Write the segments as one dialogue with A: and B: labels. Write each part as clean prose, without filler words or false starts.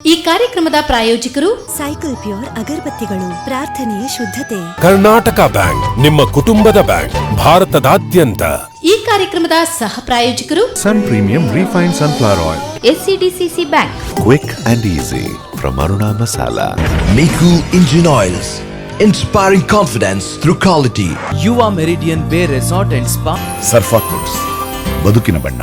A: ಈ ಕಾರ್ಯಕ್ರಮದ ಪ್ರಾಯೋಜಕರು
B: ಸೈಕಲ್ ಪ್ಯೂರ್ ಅಗರಬತ್ತಿಗಳು, ಪ್ರಾರ್ಥನೆಯ ಶುದ್ಧತೆ.
C: ಕರ್ನಾಟಕ ಬ್ಯಾಂಕ್, ನಿಮ್ಮ ಕುಟುಂಬದ ಬ್ಯಾಂಕ್, ಭಾರತದಾದ್ಯಂತ.
A: ಈ ಕಾರ್ಯಕ್ರಮದ ಸಹ ಪ್ರಾಯೋಜಕರು
D: Sun Premium Refined Sunflower Oil.
E: SCDCC Bank.
F: Quick and easy from Aruna Masala.
G: Niku Engine Oils. Inspiring confidence through quality.
H: Yuva Meridian Bay Resort and Spa.
I: Surfa course, ಬದುಕಿನ ಬಣ್ಣ.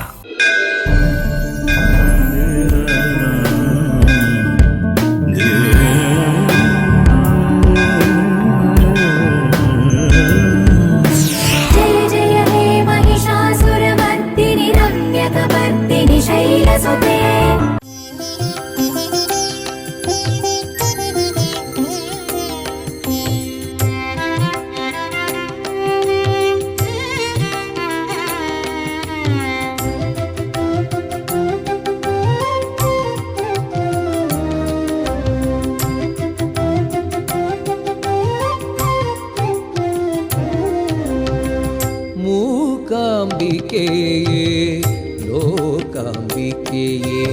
J: जय जय हे महिषासुरमर्दिनि रम्यकपर्दिनि शैलसुते।
H: ಮೂಕಾಂಬಿಕೆಯೇ ಲೋಕಾಂಬಿಕೆಯೇ,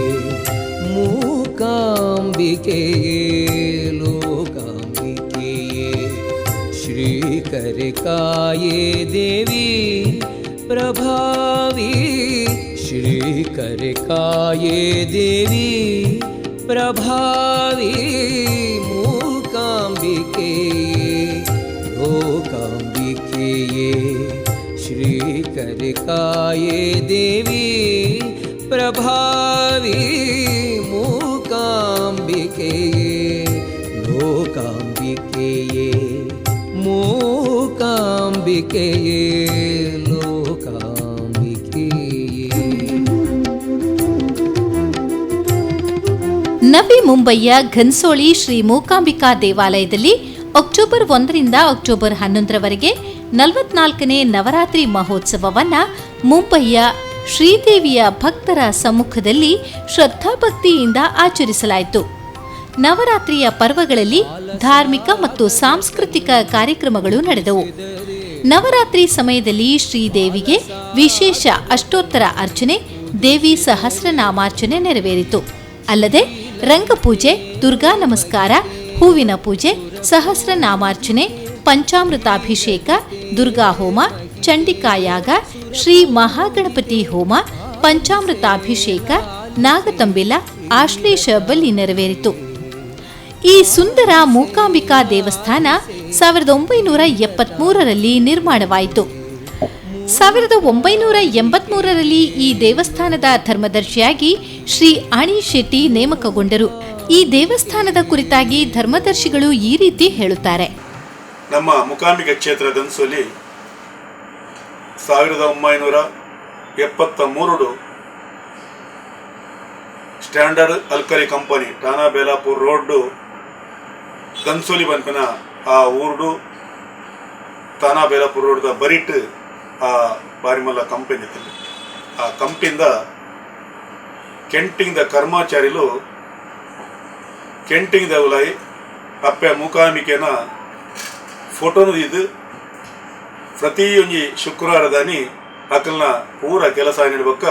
H: ಮೂಕಾಂಬಿಕೆಯೇ ಲೋಕಾಂಬಿಕೆಯೇ, ಶ್ರೀಕರಿಕಾಯೇ ದೇವಿ ಪ್ರಭಾವಿ, ಶ್ರೀಕರಿಕಾಯೇ ದೇವಿ ಪ್ರಭಾವಿ, ಮೂಕಾಂಬಿಕೆಯೇ ಲೋಕಾಂಬಿಕೆಯೇ, ಶ್ರೀಕರಿಕಾಯೇ ದೇವಿ ಪ್ರಭಾವಿ, ಮೂಕಾಂಬಿಕೆಯೇ ಲೋಕಾಂಬಿಕೆಯೇ, ಮೂಕಾಂಬಿಕೆಯೇ ಲೋಕಾಂಬಿಕೆಯೇ.
A: ನವಿ ಮುಂಬೈಯ ಘನ್ಸೋಳಿ ಶ್ರೀ ಮೂಕಾಂಬಿಕಾ ದೇವಾಲಯದಲ್ಲಿ ಅಕ್ಟೋಬರ್ 1ರಿಂದ ಅಕ್ಟೋಬರ್ 11ರವರೆಗೆ 44ನೇ ನವರಾತ್ರಿ ಮಹೋತ್ಸವವನ್ನ ಮುಂಬೈಯ ಶ್ರೀದೇವಿಯ ಭಕ್ತರ ಸಮ್ಮುಖದಲ್ಲಿ ಶ್ರದ್ಧಾಭಕ್ತಿಯಿಂದ ಆಚರಿಸಲಾಯಿತು. ನವರಾತ್ರಿಯ ಪರ್ವಗಳಲ್ಲಿ ಧಾರ್ಮಿಕ ಮತ್ತು ಸಾಂಸ್ಕೃತಿಕ ಕಾರ್ಯಕ್ರಮಗಳು ನಡೆದವು. ನವರಾತ್ರಿ ಸಮಯದಲ್ಲಿ ಶ್ರೀದೇವಿಗೆ ವಿಶೇಷ ಅಷ್ಟೋತ್ತರ ಅರ್ಚನೆ, ದೇವಿ ಸಹಸ್ರನಾಮಾರ್ಚನೆ ನೆರವೇರಿತು. ಅಲ್ಲದೆ ರಂಗಪೂಜೆ, ದುರ್ಗಾ ನಮಸ್ಕಾರ, ಹೂವಿನ ಪೂಜೆ, ಸಹಸ್ರನಾಮಾರ್ಚನೆ, ಪಂಚಾಮೃತಾಭಿಷೇಕ, ದುರ್ಗಾ ಹೋಮ, ಚಂಡಿಕಾಯಾಗ, ಶ್ರೀ ಮಹಾಗಣಪತಿ ಹೋಮ, ಪಂಚಾಮೃತಾಭಿಷೇಕ, ನಾಗತಂಬಿಲ, ಆಶ್ಲೇಷ ಬಲಿ ನೆರವೇರಿತು. ಈ ಸುಂದರ ಮೂಕಾಂಬಿಕಾ ದೇವಸ್ಥಾನ 1973ರಲ್ಲಿ ನಿರ್ಮಾಣವಾಯಿತು. 1983ರಲ್ಲಿ ಈ ದೇವಸ್ಥಾನದ ಧರ್ಮದರ್ಶಿಯಾಗಿ ಶ್ರೀ ಅಣಿ ಶೆಟ್ಟಿ ನೇಮಕಗೊಂಡರು. ಈ ದೇವಸ್ಥಾನದ ಕುರಿತಾಗಿ ಧರ್ಮದರ್ಶಿಗಳು ಈ ರೀತಿ ಹೇಳುತ್ತಾರೆ.
K: ನಮ್ಮ ಮೂಕಾಂಬಿಕ ಕ್ಷೇತ್ರ ಗನ್ಸೋಲಿ 1973 ಸ್ಟ್ಯಾಂಡರ್ಡ್ ಅಲ್ಕಲಿ ಕಂಪನಿ, ಠಾಣಾ ಬೇಲಾಪುರ್ ರೋಡ್ಡು, ಗನ್ಸೋಲಿ ಪನ್ಪಿನ ಆ ಊರುಡು, ತಾನಾ ಬೇಲಾಪುರ್ ರೋಡ್ದ ಬರಿಟ್ ಆ ಬಾರಿಮಲ್ಲ ಕಂಪನಿ ಇತ್ತು. ಆ ಕಂಪಿಂದ ಕೆಂಟಿಂಗ್ದ ಕರ್ಮಚಾರಿಲು ಕೆಂಟಿಂಗ್ದ ಉಲಾಯಿ ಅಪ್ಪೆ ಮೂಕಾಂಬಿಕೆನ ಫೋಟೋನು ಇದು ಪ್ರತಿಯೊಂಜಿ ಶುಕ್ರವಾರದಾನಿ ಅಕಲ್ನ ಪೂರ ಕೆಲಸ ನೀಡ್ಬಕ್ಕ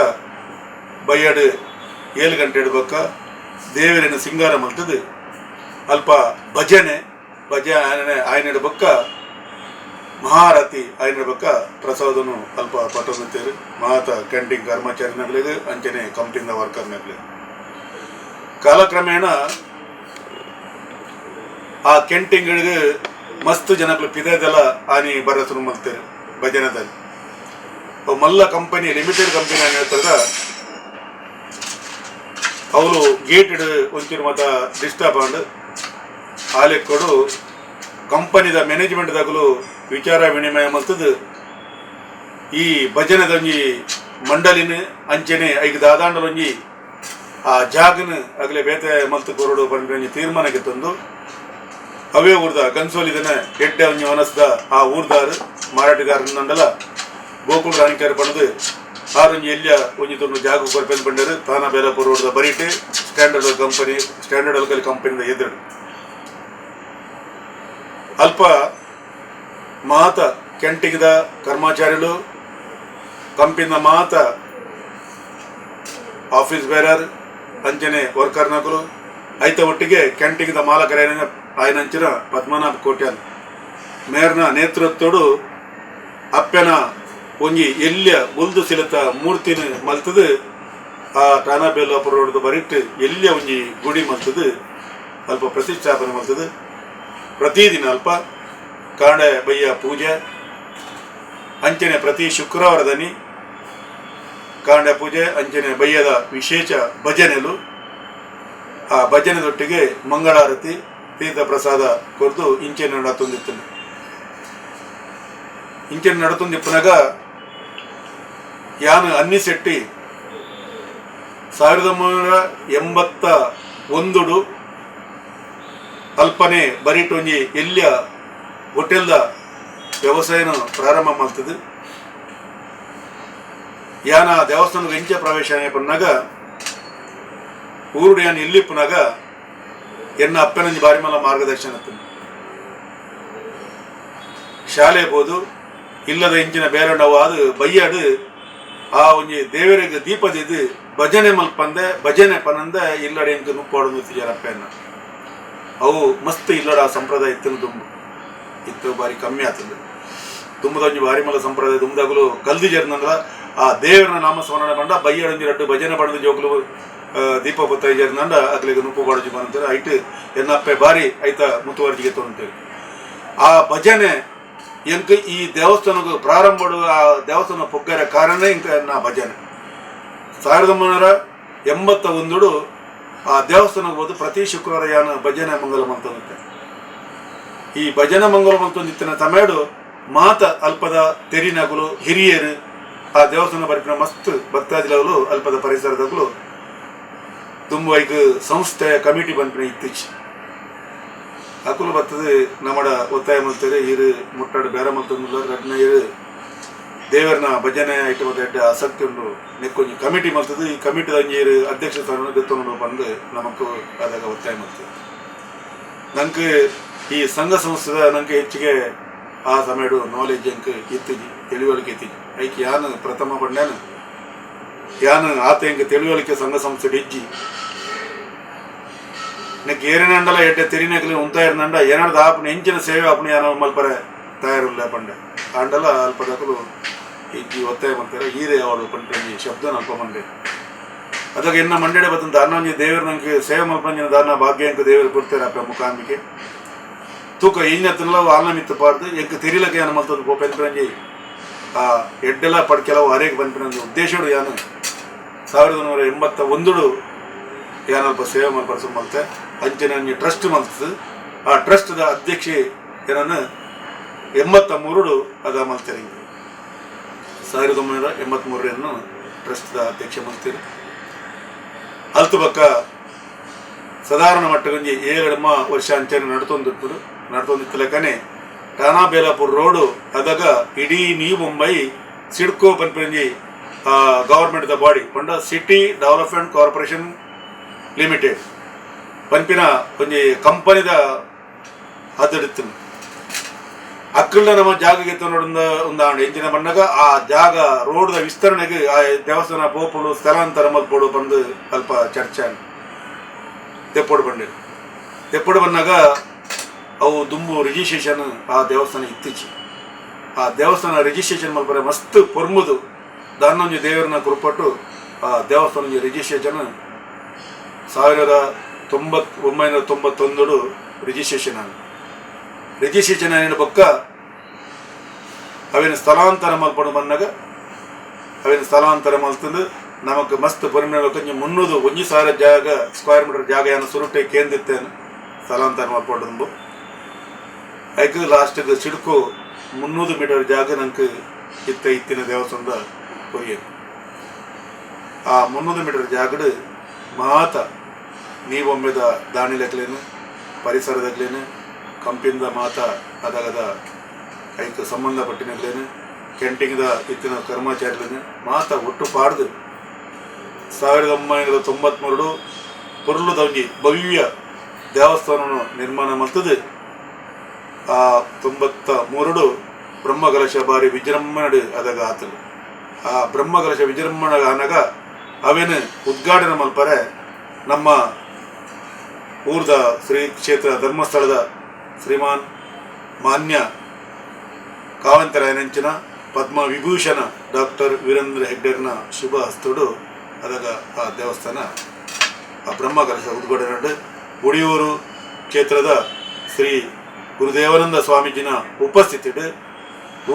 K: ಬಯ್ಯಡು 7 ಗಂಟೆ ಇಡ್ಬಕ್ಕ ದೇವರನ್ನು ಸಿಂಗಾರ ಮಲ್ತದು ಅಲ್ಪ ಭಜನೆ ಭಜನೆ ಆಯ್ನಿಡ ಬೊಕ್ಕ ಮಹಾರತಿ ಆಯ್ನಿಡ ಬೊಕ್ಕ ಪ್ರಸಾದನು ಅಲ್ಪ ಪಟ್ಟೊಂದಿತ್ತೇರು ಮಾತ ಕ್ಯಾಂಟೀನ್ ಕರ್ಮಚಾರಿನಗಳಿಗೆ, ಅಂಚನೆ ಕಂಪ್ನಿದ ವರ್ಕರ್ನಗಳಿಗೆ. ಕಾಲಕ್ರಮೇಣ ಆ ಕೆಂಟಿಂಗಳಿಗೆ ಮಸ್ತ್ ಜನಗಳು ಪಿದೆದೆಲ್ಲ ಆನಿ ಬರ ಶುರು ಮಲ್ತೇರು ಭಜನೆದಲ್ಲಿ. ಅವು ಮಲ್ಲ ಕಂಪನಿ, ಲಿಮಿಟೆಡ್ ಕಂಪನಿ ಹೇಳ್ತಾರ. ಅವರು ಗೇಟ್ ಇಡು ಒಂಚೂರು ಮತ ಡಿಸ್ಟರ್ಬ್ ಆಂಡ್. ಆಲೆಕ್ಕೊಡು ಕಂಪನಿದ ಮ್ಯಾನೇಜ್ಮೆಂಟ್ ದಾಗಲು ವಿಚಾರ ವಿನಿಮಯ ಮಲ್ತದು ಈ ಭಜನೆದೊಂಜಿ ಮಂಡಲಿನ ಅಂಚನೆ ಐಕ್ ದಾದಾಂಡಲೊಂಜಿ ಆ ಜಾಗನ ಅಗಲೆ ಬೇತೆ ಮಲ್ತು ಕೊರಡು ಪನ್ಪಿ ಒಂಜಿ ತೀರ್ಮಾನಕ್ಕೆ ತಂದು, ಅವೇ ಊರ್ದ ಗನ್ಸೋಲಿದನ ಎಡ್ಡೆ ಒಂಜಿ ಮನಸ್ದ ಆ ಊರ್ದಾರು ಮಾರಾಟಗಾರನಂಡಲ ಗೋಕುಲ್ ರಾಣಿಕಾರ ಪಣದು ಆರೊಂಜಿ ಎಲ್ಯ ಒಂಜಿ ತುಂಡು ಜಾಗ ಕೊರ್ಪೆನ್ ಪಂಡರು. ತಾನ Belapur ರೋಡ್ದ ಬರೀಟೆ standard company, standard alkali ಕಂಪನಿದ ಎದುರು. ಅಲ್ಪ ಮಾತ ಕೆಂಟಿಗದ ಕರ್ಮಚಾರಿಗಳು, ಕಂಪಿನ ಮಾತ ಆಫೀಸ್ ಬೇರರ್, ಅಂಚನೆ ವರ್ಕರ್ನಕುಲು ಐತ ಒಟ್ಟಿಗೆ ಕ್ಯಾಂಟೀನ್ದ ಮಾಲಕರೇನ ಆಯನಂಚಿನ ಪದ್ಮನಾಭ ಕೋಟ್ಯಾನ್ ಮೇರ್ನ ನೇತೃತ್ವಡು ಅಪ್ಪೆನ ಒಂಜಿ ಎಲ್ಯ ಬುಲ್ದು ಸಿಲತ ಮೂರ್ತಿನ ಮಲ್ತದು ಆ ಟಾನಾಬೇಲಾಪುರ ರೋಡ್ದ ಬರಿಟ್ಟು ಎಲ್ಯ ಒಂಜಿ ಗುಡಿ ಮಲ್ತದು ಅಲ್ಪ ಪ್ರತಿಷ್ಠಾಪನೆ ಮಲ್ತದು. ಪ್ರತಿದಿನ ಅಲ್ಪ ಕಾಂಡೆ ಬಯ್ಯ ಪೂಜೆ ಅಂಚನೆ ಪ್ರತಿ ಶುಕ್ರವಾರದನಿ ಕಾಂಡೆ ಪೂಜೆ ಅಂಚನೆ ಬಯ್ಯದ ವಿಶೇಷ ಭಜನೆಲು ಆ ಭಜನೆದೊಟ್ಟಿಗೆ ಮಂಗಳಾರತಿ ತೀರ್ಥ ಪ್ರಸಾದ ಕೊರ್ದು ಇಂಚೆನೆ ನಡತೊಂದಿತ್ತು. ಇಂಚೆನೆ ನಡತೊಂದಿಪ್ಪನಾಗ ಯಾನು ಅನ್ನಿಸೆಟ್ಟಿ 1981 ಅಲ್ಪನೆ ಬರಿಟೊಂಜಿ ಎಲ್ಲಿಯ ಹೋಟೆಲ್ದ ವ್ಯವಸಾಯನ ಪ್ರಾರಂಭ ಮಾಡ್ತದೆ. ಯಾನ ದೇವಸ್ಥಾನದ ಎಂಚ ಪ್ರವೇಶ ಪನ್ನಾಗ ಊರುಡು ಯಾನ್ ಎಲ್ಲಿಪ್ಪನಾಗ ಎನ್ನ ಅಪ್ಪನಂಜಿ ಬಾರಿಮಲ ಮಾರ್ಗದರ್ಶನ ಶಾಲೆ ಬೋದು ಇಲ್ಲದ ಇಂಚಿನ ಬೇರೆಂಡವು ಅದು ಬಯ್ಯಾಡು ಆ ಒಂಜಿ ದೇವರಿಗೆ ದೀಪದಿದ್ದು ಭಜನೆ ಮಲ್ಪಂದೆ ಭಜನೆ ಪನಂದೆ ಇಲ್ಲಡೆ ಎಂಕ ನುಪ್ಪಾಡು ಅಪ್ಪೆನ್ನ ಅವು ಮಸ್ತ್ ಇಲ್ಲಡ ಆ ಸಂಪ್ರದಾಯ ಇತ್ತು. ದುಂಬು ಇತ್ತು ಬಾರಿ ಕಮ್ಮಿ ಆತಂದು ದುಂಬದ ಒಂಜಿ ಬಾರಿ ಮಲ್ಲ ಸಂಪ್ರದಾಯ ದುಂಬದಾಗಲು ಕಲ್ದಿ ಜರ್ನಂದ್ರ ಆ ದೇವರನ ನಾಮಸ್ಮರಣೆ ಬಂಡ ಬಯ್ಯಾಡೊಂಜಿ ರಡ್ಡು ಭಜನೆ ಪಡೆದು ಜೋಕುಲು ದೀಪ ಬತ್ತ ಜರ್ನಂಡ ಅಗ್ಲಿಗೆ ನುಪ್ಪು ಬಾಡೋಜಿ ಬಂತಾರೆ ಐಟ್ ಎನ್ನಪ್ಪೆ ಬಾರಿ ಐತ ಮುತುವರ್ಜಿಗೆ ತೊಂತೇವೆ. ಆ ಭಜನೆ ಎಂಕ ಈ ದೇವಸ್ಥಾನಕ್ಕೆ ಪ್ರಾರಂಭ ಆ ದೇವಸ್ಥಾನ ಪೊಗ್ಗರ ಕಾರಣ ಇಂಕ ನಾ ಭಜನೆ 1981 ಆ ದೇವಸ್ಥಾನಕ್ಕೆ ಹೋದು ಪ್ರತಿ ಶುಕ್ರವಾರ ಯಾನ ಭಜನೆ ಮಂಗಲ ಮಂತಂದಿತ್ತೆ. ಈ ಭಜನೆ ಮಂಗಲ ಮಂತಂದಿತ್ತಿನ ತಮೇಡು ಮಾತ ಅಲ್ಪದ ತೆರಿನಗುಲು ಹಿರಿಯರು ಆ ದೇವಸ್ಥಾನ ಬರಿಪಿನ ಮಸ್ತ್ ಭಕ್ತಾದಿಲಗಳು ಅಲ್ಪದ ಪರಿಸರದಾಗಲು ತುಂಬ ಈಗ ಸಂಸ್ಥೆ ಕಮಿಟಿ ಬಂದ್ಪಿನ ಇತ್ತೀಚೆ ಅಕುಲು ಬರ್ತದೆ ನಮ್ಮಡ ಒತ್ತಾಯ ಮಲ್ತಾರೆ ಈರು ಮುಟ್ಟಾಡು ಬೇರೆ ಮಲ್ತಂದಿಲ್ಲ ರಡ್ನ ಈರು ದೇವರನ ಭಜನೆ ಐಟಮ್ ಎಡ್ಡೆ ಆಸಕ್ತಿ ಉಂಡು ನೆಕ್ಕೊಂಜಿ ಕಮಿಟಿ ಮಲ್ತದೆ. ಈ ಕಮಿಟಿದ ಒಂಜಿ ಈರು ಅಧ್ಯಕ್ಷ ಸ್ಥಾನ ಗೊತ್ತೊಂಡು ಬಂದು ನಮಕ್ ಅದಾಗ ಒತ್ತಾಯ ಮಲ್ತದೆ. ನಂಗೆ ಈ ಸಂಘ ಸಂಸ್ಥೆದ ನಂಗೆ ಹೆಚ್ಚಿಗೆ ಆ ಸಮಯಡು ನಾಲೆಜ್ ಅಂಕ ಇತ್ತಿಜಿ ತಿಳಿವಳಿಕೆ ಇತ್ತಿಜಿ. ಐಕೆ ಯಾನು ಪ್ರಥಮ ಪಂಡ್ಯಾನು ಯಾನು ಆತ ಎಂಕ ತಿಳಿವಳಿಕೆ ಸಂಘ ಸಂಸ್ಥೆ ಇಜ್ಜಿ ನೆಕ್ ಏರಿನಂಡಲ ಎಡ್ಡೆ ತೆರಿನಕಲಿ ಉಂತಾಯಿರ್ನಂಡ ಏನಾಡ್ದು ಆಪನ ಎಂಚಿನ ಸೇವೆ ಆಪನ ಯಾನ ಮಲ್ಪರೆ ತಯಾರಿಲ್ಲ ಪಂಡೆ ಆಂಡಲ ಅಲ್ಪದಕಲು ಇಜ್ಜಿ ಒತ್ತಾಯ ಮಾಡ್ತಾರೆ ಈರೇ ಅವಳು ಪಂಡ್ರೆ ಶಬ್ದನ ಅಲ್ಪ ಮಂಡೆ ಅದಾಗ ಎನ್ನ ಮಂಡೆಡೆ ಬತ್ತನ ದಾನ ದೇವರು ನಂಗೆ ಸೇವೆ ಮಲ್ಪಂಜಿನ ದಾನ ಭಾಗ್ಯ ಅಂಕ ದೇವರು ಕೊಡ್ತಾರೆ ಅಪ್ಪ ಮುಖಾಂಬಿಕೆ ತೂಕ ಈഞ്ഞത്തിനുള്ള ಆಲ್ನ ಮಿತ್ತು ಪಾಡ್ದು ಎಂಕ ತೆರಿಲಕ್ಕೆ ಯಾನ ಮಲ್ತದ್ದು ಪೋಪೆನ್ಪಂಜಿ ಆ ಎಡ್ಡೆಲ ಪಡ್ಕೆಲವು ಅರೇಗೆ ಬಂದ್ಪಿನ ಉದ್ದೇಶಡು ಯಾನು 1981 ಯಾನಲ್ಪ ಸೇವೆ ಮಲ್ಪರಸು ಮಲ್ತೆ ಅಂಚನೆ ಒಂಜಿ ಟ್ರಸ್ಟ್ ಮಲ್ತದು. ಆ ಟ್ರಸ್ಟ್ದ ಅಧ್ಯಕ್ಷೆ ಏನನ್ನು 83 ಅದ ಮಲ್ತೇನೆ 1983 ಟ್ರಸ್ಟ್ದ ಅಧ್ಯಕ್ಷ ಮಲ್ತೀರಿ. ಅಲ್ತು ಬಕ್ಕ ಸಾಧಾರಣ ಮಟ್ಟಗೊಂಜಿ ಏಳಮ್ಮ ವರ್ಷ ಅಂಚನೆ ನಡ್ತೊಂದಿತ್ತು ನಡ್ತೊಂದಿತ್ತಲಕನೆ ಟಾನಾ ಬೇಲಾಪುರ್ ರೋಡು ಅದಾಗ ಇಡೀ ನ್ಯೂ ಮುಂಬೈ ಸಿಡ್ಕೋ ಪನ್ಪಂಜಿ government the body ಪಂಡ city development corporation limited ಪನ್ಪಿನ ಒಂಜಿ ಕಂಪನಿದ ಅದಿಡ್ತು ಅಕ್ಕಳ್ನ ನಮ್ಮ ಜಾಗಕ್ಕೆ ನೋಡಿದ ಒಂದು ಎಂಜಿನ ಬಣ್ಣಗ ಆ ಜಾಗ ರೋಡ್ದ ವಿಸ್ತರಣೆಗೆ ಆ ದೇವಸ್ಥಾನ ಪೋಪುಡು ಸ್ಥಳಾಂತರ ಮಲ್ಪೋಡು ಬಂದು ಅಲ್ಪ ಚರ್ಚೆ ತೆಪ್ಪೋಡು ಬಂಡಿ ತೆಪ್ಪೋಡು ಬಂದಾಗ ಅವು ದುಂಬು ರಿಜಿಸ್ಟ್ರೇಷನ್ ಆ ದೇವಸ್ಥಾನ ಇತ್ತೀಚೆ ಆ ದೇವಸ್ಥಾನ ರಿಜಿಸ್ಟ್ರೇಷನ್ ಮಲ್ಪರೆ ಮಸ್ತ್ ಪೊರ್ಮುದು ದಾನ್ನೊಂಜಿ ದೇವರನ್ನ ಕೃಪಟ್ಟು ಆ ದೇವಸ್ಥಾನ ರಿಜಿಸ್ಟ್ರೇಷನ್ 1991 ರಿಜಿಸ್ಟ್ರೇಷನ್ ಆಗ ರಿಜಿಸ್ಟ್ರೇಷನ್ అయిన ಬೊಕ್ಕ ಅವೇನು ಸ್ಥಳಾಂತರ ಮಲ್ಪಡು ಬಂದಾಗ ಅವೇನು ಸ್ಥಳಾಂತರ ಮಲ್ತಂದು ನಮಕ್ ಮಸ್ತ್ ಪರಿಮಾಣ ಕೊಂಚ 300 1000 ಜಾಗ ಸ್ಕ್ವೇರ್ ಮೀಟರ್ ಜಾಗ ಏನು ಸುರುಟೆ ಕೇಂದಿತ್ತೇನು ಸ್ಥಳಾಂತರ ಮಲ್ಪಡು ಐಕ್ ಲಾಸ್ಟ್ಗೆ ಸಿಡ್ಕು 300 ಮೀಟರ್ ಜಾಗ ನಂಗೆ ಇತ್ತ ಇತ್ತಿನ ದೇವಸ್ಥಾನದ ಕೊರಿಯದು. ಆ 300 ಮೀಟರ್ ಜಾಗಡು ಮಾತ ನೀವೊಮ್ಮೆದ ದಾಣಿಲಕ್ಲೇನು ಪರಿಸರದಾಗ್ಲೇನು ಕಂಪಿಂದ ಮಾತ ಅದಾಗದ ಐಕ್ ಸಂಬಂಧಪಟ್ಟಿನಗ್ಲೇನು ಕೆಂಟಿಂಗ್ದ ಇತ್ತಿನ ಕರ್ಮಚಾರಿಲೇನು ಮಾತ ಒಟ್ಟು ಪಾಡ್ದು 1993 ಪೊರ್ಲುದ ಒಂಜಿ ಭವ್ಯ ದೇವಸ್ಥಾನವನ್ನು ನಿರ್ಮಾಣ ಮಲ್ತದೆ. ಆ 93 ಬ್ರಹ್ಮಕಲಶ ಬಾರಿ ವಿಜೃಂಭಣೆ ಅದಾಗ ಆತನು. ಆ ಬ್ರಹ್ಮಕಲಶ ವಿಜೃಂಭಣೆ ಆನಾಗ ಅವೇನು ಉದ್ಘಾಟನೆ ಮಲ್ಪರೆ ನಮ್ಮ ಊರ್ದ ಶ್ರೀ ಕ್ಷೇತ್ರ ಧರ್ಮಸ್ಥಳದ ಶ್ರೀಮಾನ್ ಮಾನ್ಯ ಕಾವಂತರಾಯನಂಚಿನ ಪದ್ಮ ವಿಭೂಷಣ ಡಾಕ್ಟರ್ ವೀರೇಂದ್ರ ಹೆಗ್ಡೆರ್ನ ಶುಭ ಹಸ್ತುಡು ಅದಾಗ ಆ ದೇವಸ್ಥಾನ ಆ ಬ್ರಹ್ಮಕಲಶ ಉದ್ಘಾಟನೆ. ಒಡಿಯೂರು ಕ್ಷೇತ್ರದ ಶ್ರೀ ಗುರುದೇವಾನಂದ ಸ್ವಾಮೀಜಿನ ಉಪಸ್ಥಿತಿಡು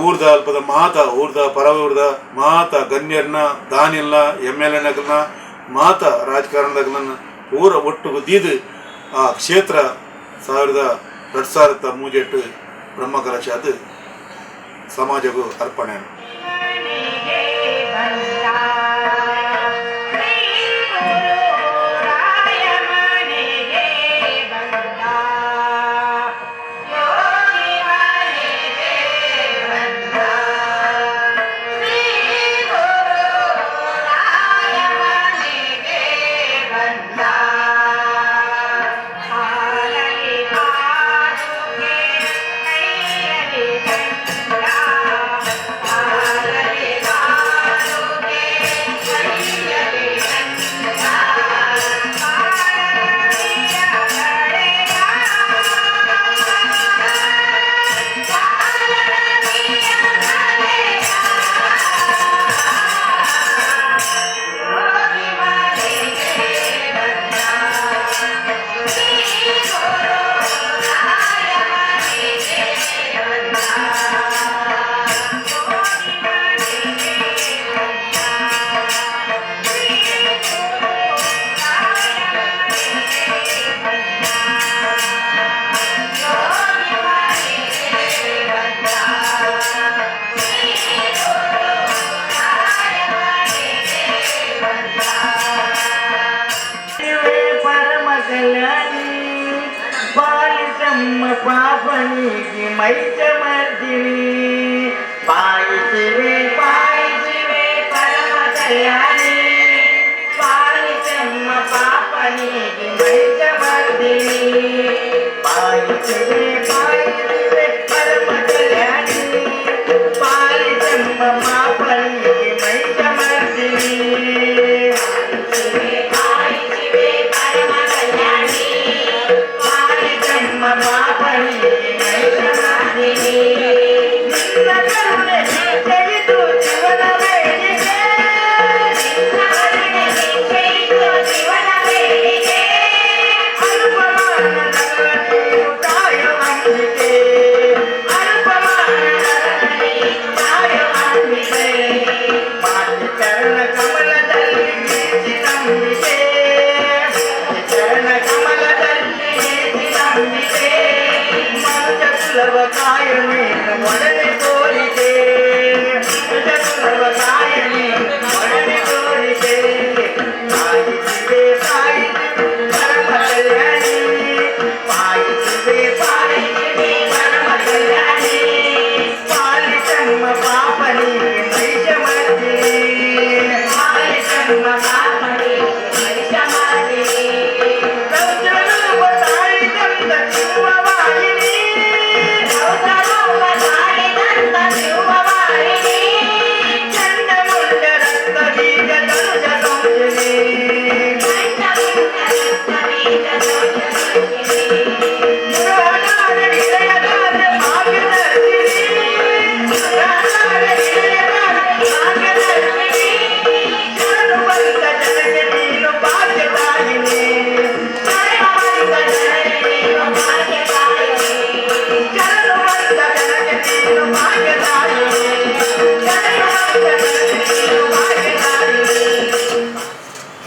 K: ಊರ್ದ ಅಲ್ಪದ ಮಾತ ಊರ್ದ ಪರವೂರ್ದ ಮಾತ ಗಣ್ಯರ್ನ ದಾನಿಲ್ನ ಎಮ್ ಎಲ್ ಎನಗಲ್ನ ಮಾತ ರಾಜಕಾರಣದಾಗಲನ್ನ ಪೂರ ಒಟ್ಟುಗು ದೀದು ಆ ಕ್ಷೇತ್ರ 2003 ಬ್ರಹ್ಮಕಲಶ ಅದು ಸಮಾಜಕ್ಕೂ ಅರ್ಪಣೆ.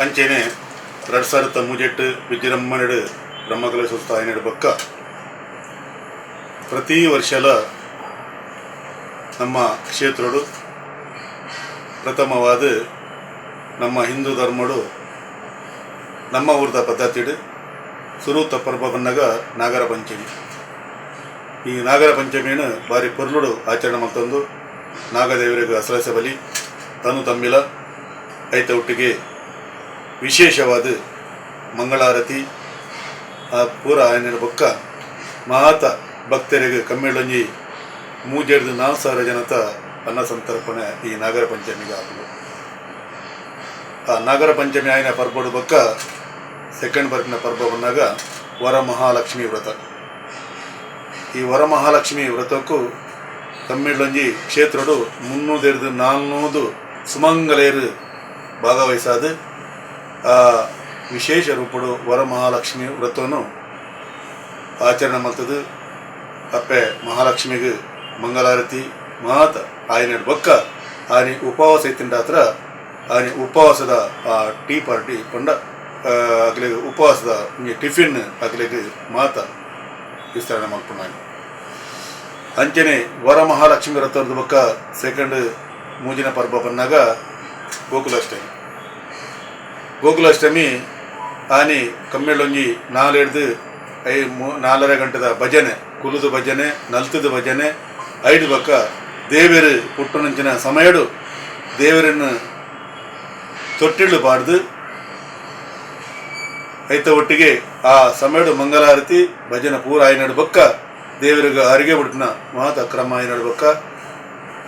K: ಅಂಚೆನೆ 2003 ವಿಜೃಂಭಣೆಡು ಬ್ರಹ್ಮಕಲಶೋತ್ಸವ ಆಯ್ನಡು ಬೊಕ್ಕ ಪ್ರತಿ ವರ್ಷಲ ನಮ್ಮ ಕ್ಷೇತ್ರಡು ಪ್ರಥಮವಾದ ನಮ್ಮ ಹಿಂದೂ ಧರ್ಮಡು ನಮ್ಮ ಊರ್ದ ಪದ್ಧತಿಡು ಸುರೂತ ಪರ್ವ ಬನ್ನಗ ನಾಗರ ಪಂಚಮಿ. ಈ ನಾಗರ ಪಂಚಮಿಯನ್ನು ಭಾರಿ ಪೊರ್ಲುಡು ಆಚರಣೆ ಮಲ್ತೊಂದು ನಾಗದೇವರಿಗೆ ಅಸರಸ ಬಲಿ ತನು ತಮ್ಮಿಲ ಐತ ಒಟ್ಟಿಗೆ ವಿಶೇಷವಾದ ಮಂಗಳಾರತಿ ಆ ಪೂರ ಆಯನ ಬೊಕ್ಕ ಮಾತ ಭಕ್ತರಿಗೆ ಕಮ್ಮಿಳೊಂಜಿ 3,000-4,000 ಜನತ ಅನ್ನ ಸಂತರ್ಪಣೆ ಈ ನಾಗರ ಪಂಚಮಿಗೆ ಆಪುಂಡು. ಆ ನಾಗರ ಪಂಚಮಿ ಆಯ್ನ ಪರ್ಬಡು ಬೊಕ್ಕ ಸೆಕೆಂಡ್ ಬರ್ಪಿನ ಪರ್ಬ ಬನ್ನಾಗ Varamahalakshmi ವ್ರತ. ಈ ವರಮಹಾಲಕ್ಷ್ಮಿ ವ್ರತಕ್ಕೂ ತಮ್ಮಿಳ್ಳೊಂಜಿ ಕ್ಷೇತ್ರಡು 300-400 ಸುಮಂಗಲೆಯರು ಭಾಗವಹಿಸಾದ ಆ ವಿಶೇಷ ರೂಪಡು ವರಮಹಾಲಕ್ಷ್ಮಿ ವ್ರತವನ್ನು ಆಚರಣೆ ಮಾಡ್ತದೆ. ಅಪ್ಪೆ ಮಹಾಲಕ್ಷ್ಮಿಗೆ ಮಂಗಲಾರತಿ ಮಾತ ಆಯನ ಬೊಕ್ಕ ಆನೆ ಉಪವಾಸ ಇತ್ತಿಂಡಾತ್ರ ಆನೆ ಉಪವಾಸದ ಆ ಟೀ ಪಾರ್ಟಿ ಪಂಡ ಅಗಲಿಗೆ ಉಪವಾಸದ ಒಂಜಿ ಟಿಫಿನ್ ಅಗಲಿಗೆ ಮಾತ ವಿಸ್ತರಣೆ ಮಲ್ಪುನಾನಿ. ಅಂಚನೆ ವರಮಹಾಲಕ್ಷ್ಮಿ ವ್ರತದ ಬೊಕ್ಕ ಸೆಕೆಂಡ್ ಮೂಜಿನ ಪರ್ಬ ಪನ್ನಾಗ ಗೋಕುಲಾಷ್ಟಮಿ. ಗೋಕುಲಾಷ್ಟಮಿ ಆನಿ ಕಮ್ಮಿಳೊಂಜಿ ನಾಲೆಡ್ದು I 4.5 ಗಂಟೆದ ಭಜನೆ, ಕುಲುದು ಭಜನೆ, ನಲ್ತದ ಭಜನೆ, ಐದು ಬೊಕ್ಕ ದೇವರು ಪುಟ್ಟುನಂಚಿನ ಸಮಯಡು ದೇವರನ್ನು ತೊಟ್ಟಿళ్ళు ಪಾಡ್ದು ಐತ ಒಟ್ಟಿಗೆ ಆ ಸಮಯಡು ಮಂಗಲಾರತಿ ಭಜನೆ ಪೂರ ಆಯ್ನಡು ಬೊಕ್ಕ ದೇವರಿಗೆ ಅರಿಗೆ ಬಿಟ್ಟಿನ ಮಾತ ಕ್ರಮ ಆಯ್ನಡು ಬೊಕ್ಕ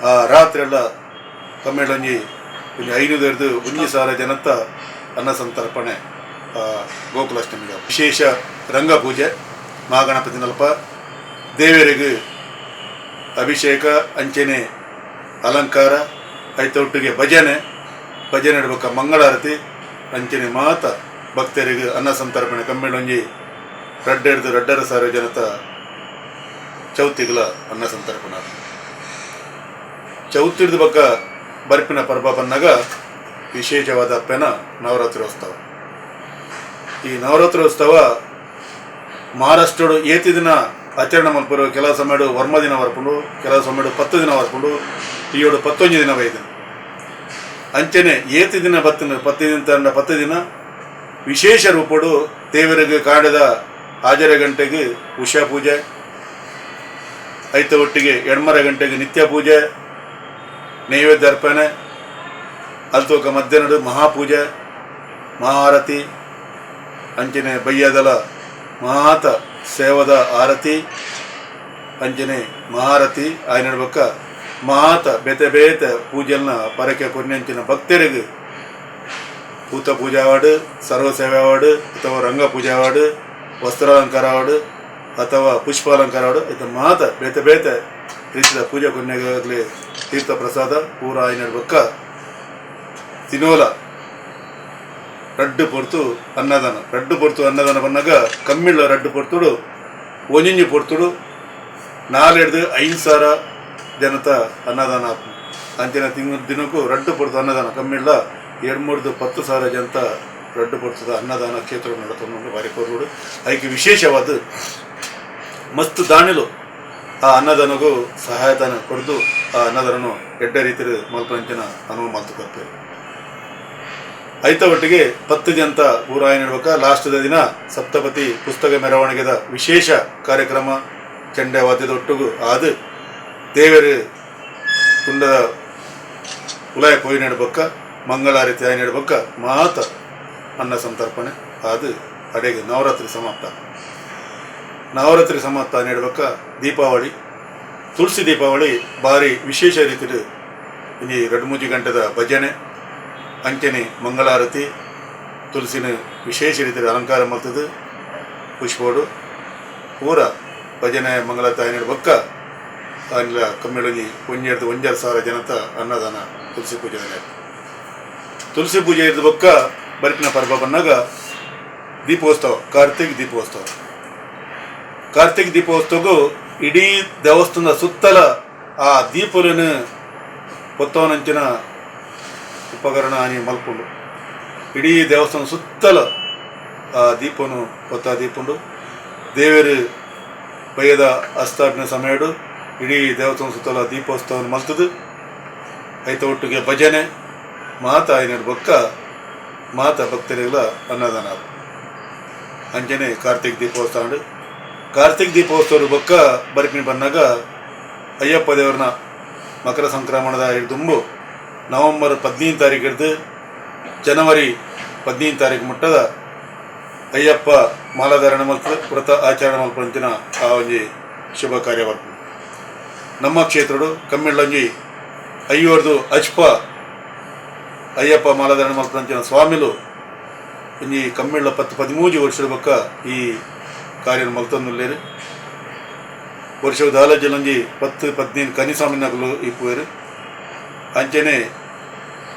K: ಆ ರಾತ್ರಿ ಎಲ್ಲ ಕಮ್ಮಿಳೊಂಜಿ ಒಂಜಿ 500 1,000 ಜನತ್ತ ಅನ್ನ ಸಂತರ್ಪಣೆ ಗೋಕುಲಾಷ್ಟಮಿಗೆ. ವಿಶೇಷ ರಂಗಪೂಜೆ ಮಹಾಗಣಪತಿ ನಲ್ಪ ದೇವರಿಗೆ ಅಭಿಷೇಕ ಅಂಚನೆ ಅಲಂಕಾರ ಐತ ಒಟ್ಟಿಗೆ ಭಜನೆ, ಭಜನೆ ಇಡ್ಬೇಕ ಮಂಗಳಾರತಿ ಅಂಚನೆ ಮಾತ ಭಕ್ತರಿಗೆ ಅನ್ನ ಸಂತರ್ಪಣೆ ಕಮ್ಮಿಳೊಂಜಿ 2.5 ಜನತ ಚೌತಿಗಳ ಅನ್ನ ಸಂತರ್ಪಣೆ. ಚೌತಿಡ್ದ ಬಕ್ಕ ಬರ್ಪಿನ ಪರ್ಬ ಬನ್ನಾಗ ವಿಶೇಷವಾದ ಅಪ್ಪೆನ ನವರಾತ್ರಿ ಉತ್ಸವ. ಈ ನವರಾತ್ರಿ ಉತ್ಸವ ಮಹಾರಾಷ್ಟ್ರಡು ಏತಿ ದಿನ ಆಚರಣೆ ಮಲ್ಪರು. ಕೆಲವು ಸಮಯಡು ವರ್ಮ ದಿನ ಬರ್ಪುಂಡು, ಕೆಲವು ಸಮಯಡು 10 ದಿನ ಬರ್ಪುಂಡು, ಈಯೋಡು 11 ದಿನ ಬೈದಿನ. ಅಂಚನೆ ಏತಿ ದಿನ ಬತ್ತಿನ 10 ದಿನ ತಂಡ 10 ದಿನ ವಿಶೇಷ ರೂಪಡು ದೇವರಿಗೆ ಕಾಡದ 6 ಗಂಟೆಗೆ ಉಷಾ ಪೂಜೆ, ಐತ ಒಟ್ಟಿಗೆ 8 ಗಂಟೆಗೆ ನಿತ್ಯ ಪೂಜೆ, ನೈವೇದ್ಯ ಅರ್ಪಣೆ, ಅಲ್ತೋಕ ಮಧ್ಯಾಹ್ನಡು ಮಹಾಪೂಜೆ, ಮಹಾರತಿ, ಅಂಚನೆ ಬಯ್ಯದಲ ಮಾತ ಸೇವದ ಆರತಿ, ಅಂಚನೆ ಮಹಾರತಿ ಆಯ್ನಡ್ಬಕ್ಕ ಮಾತ ಬೇತೆ ಬೇತೆ ಪೂಜೆಲ್ನ ಪರಕೆ ಕೊನ್ನೆಂಚಿನ ಭಕ್ತರಿಗೆ ಭೂತ ಪೂಜೆ ಅವಾರ್ಡು, ಸರ್ವ ಸೇವೆ ಅವಾರ್ಡು, ಅಥವಾ ರಂಗ ಪೂಜೆ ಅವಾರ್ಡು, ವಸ್ತ್ರಾಲಂಕಾರ ಅವಾರ್ಡು, ಅಥವಾ ಪುಷ್ಪಾಲಂಕಾರ ಅವಾರ್ಡು, ಇದು ಮಾತ ಬೇತೆ ಬೇತೆ ರೀತಿಯ ಪೂಜೆ ಕೊನೆಗಾಗಲಿ ತೀರ್ಥ ಪ್ರಸಾದ ಪೂರ ಆಯ್ನಡ್ಬಕ್ಕ ತಿನೋಲ ರಡ್ಡು ಪೊರ್ತು ಅನ್ನದಾನ. ರಡ್ಡು ಪೊರ್ತು ಅನ್ನದಾನ ಬನ್ನಾಗ ಕಮ್ಮಿಳ್ಳ ರಡ್ಡು ಪೊರ್ತುಡು ಒಂಜೊಂಜಿ ಪೊರ್ತುಡು 4-5 ಸಾವಿರ ಜನತ ಅನ್ನದಾನ. ಅಂಚಿನ ತಿಂಗ್ ದಿನಕ್ಕೂ ರಡ್ಡು ಪೊರ್ತು ಅನ್ನದಾನ ಕಮ್ಮಿಳ್ಳ 2-3 10,000 ಜನತ ರಡ್ಡು ಪೊರ್ತದ ಅನ್ನದಾನ ಕ್ಷೇತ್ರ ನಡತೊಂದು ಬಾರಿ ಕೊರ್ರುಡು. ಐಕೆ ವಿಶೇಷವಾದ ಮಸ್ತ್ ದಾಣಿಲು ಆ ಅನ್ನದಾನಗೂ ಸಹಾಯಧನ ಕೊಡ್ದು ಆ ಅನ್ನದಾನನು ಎಡ್ಡ ರೀತಿಯ ಮಲ್ಪಂಚಿನ ಅನುವು ಮಲ್ತು ಕೊಡ್ತೇವೆ. ಐತ ಒಟ್ಟಿಗೆ 10 ಜನತ ಊರಾಯ ನಡ್ಬೇಕ ಲಾಸ್ಟ್ದ ದಿನ ಸಪ್ತಪತಿ ಪುಸ್ತಕ ಮೆರವಣಿಗೆದ ವಿಶೇಷ ಕಾರ್ಯಕ್ರಮ ಚಂಡೆ ವಾದ್ಯದ ಒಟ್ಟಿಗೂ ಆದು ದೇವರು ಕುಂಡದ ಉಲಾಯ ಪೋಯಿ ನಡ್ಬೇಕ ಮಂಗಳಾರತಿ ಆಯ್ ನಡ್ಬೇಕ ಮಾತ ಅನ್ನ ಸಂತರ್ಪಣೆ ಅದು ಅಡೆಗೆ ನವರಾತ್ರಿ ಸಮಾಪ್ತ. ನವರಾತ್ರಿ ಸಮಾಪ್ತ ನಡ್ಬೇಕ ದೀಪಾವಳಿ, ತುಳಸಿ ದೀಪಾವಳಿ ಭಾರಿ ವಿಶೇಷ ರೀತಿಯಲ್ಲಿ ಈ 2-3 ಗಂಟೆದ ಭಜನೆ, ಅಂಚನೆ ಮಂಗಳಾರತಿ, ತುಳಸಿನ ವಿಶೇಷ ರೀತಿಯಲ್ಲಿ ಅಲಂಕಾರ ಮಾಡ್ತದೆ ಪುಷ್ಪೋಡು ಪೂರ ಭಜನೆ ಮಂಗಳಾರತಿ ಆಯ್ನಡ್ ಬೊಕ್ಕ ಆನ್ಲ ಕಮ್ಮಿಳೊಂಜಿ 1.5 ಸಾವಿರ ಜನತ ಅನ್ನದಾನ ತುಳಸಿ ಪೂಜೆ. ತುಳಸಿ ಪೂಜೆ ಇದ್ದ ಬೊಕ್ಕ ಬರ್ಪಿನ ಪರ್ಬ ಬನ್ನಾಗ ದೀಪೋತ್ಸವ, ಕಾರ್ತಿಕ್ ದೀಪೋತ್ಸವ. ಕಾರ್ತಿಕ್ ದೀಪೋತ್ಸವಗೂ ಇಡೀ ದೇವಸ್ಥಾನದ ಸುತ್ತಲ ಆ ದೀಪలను ಪೊತ್ತವನಂಚಿನ ಉಪಕರಣ ಆನಿ ಮಲ್ಪುಂಡು. ಇಡೀ ದೇವಸ್ಥಾನ ಸುತ್ತಲ ಆ ದೀಪನು ಪೊತ್ತ ದೀಪುಂಡು. ದೇವರು ಬಯ್ಯದ ಅಸ್ತಾಪಿನ ಸಮಯಡು ಇಡೀ ದೇವಸ್ಥಾನ ಸುತ್ತಲ ದೀಪೋತ್ಸವವನ್ನು ಮಲ್ತದು. ಐತ ಒಟ್ಟಿಗೆ ಭಜನೆ ಮಾತ ಆಯ್ನಡ್ ಬೊಕ್ಕ ಮಾತ ಭಕ್ತರಿಗೆಲ್ಲ ಅನ್ನದಾನ. ಅಂಚನೆ ಕಾರ್ತಿಕ್ ದೀಪೋತ್ಸವ. ಕಾರ್ತಿಕ್ ದೀಪೋತ್ಸವ ಬೊಕ್ಕ ಬರ್ಪಿನ ಬನ್ನಾಗ ಅಯ್ಯಪ್ಪ ದೇವರನ್ನ ಮಕರ ಸಂಕ್ರಮಣದ ದುಂಬು ನವೆಂಬರ್ 15 ತಾರೀಕು ಹಿಡಿದು ಜನವರಿ 15 ತಾರೀಕು ಮುಟ್ಟದ ಅಯ್ಯಪ್ಪ ಮಾಲಾಧಾರಣೆ ಮಲ್ತದೆ ವ್ರತ ಆಚರಣೆ ಮಲ್ಪಂಚಿನ ಆ ಒಂಜಿ ಶುಭ ಕಾರ್ಯ ಬರ್ಪುಂಡು. ನಮ್ಮ ಕ್ಷೇತ್ರಡು ಕಮ್ಮಿಳ್ಳೊಂಜಿ ಅಯ್ಯೋರ್ದು ಅಜ್ಪ ಅಯ್ಯಪ್ಪ ಮಾಲಾಧಾರಣೆ ಮಲ್ಪಂಚಿನ ಸ್ವಾಮಿಲು ಒಂಜಿ ಕಮ್ಮಿಳ್ಳ 10-13 ವರ್ಷದ ಬೊಕ್ಕ ಈ ಕಾರ್ಯ ಮಲ್ತೊಂದುಲ್ಲೆರ್. ವರ್ಷ ದಾಲಜಲಂಜಿ 10 15 ಕನಿಸ್ವಾಮಿನಕುಲು ಇಪ್ಪುವೆರ್. ಅಂಚನೆ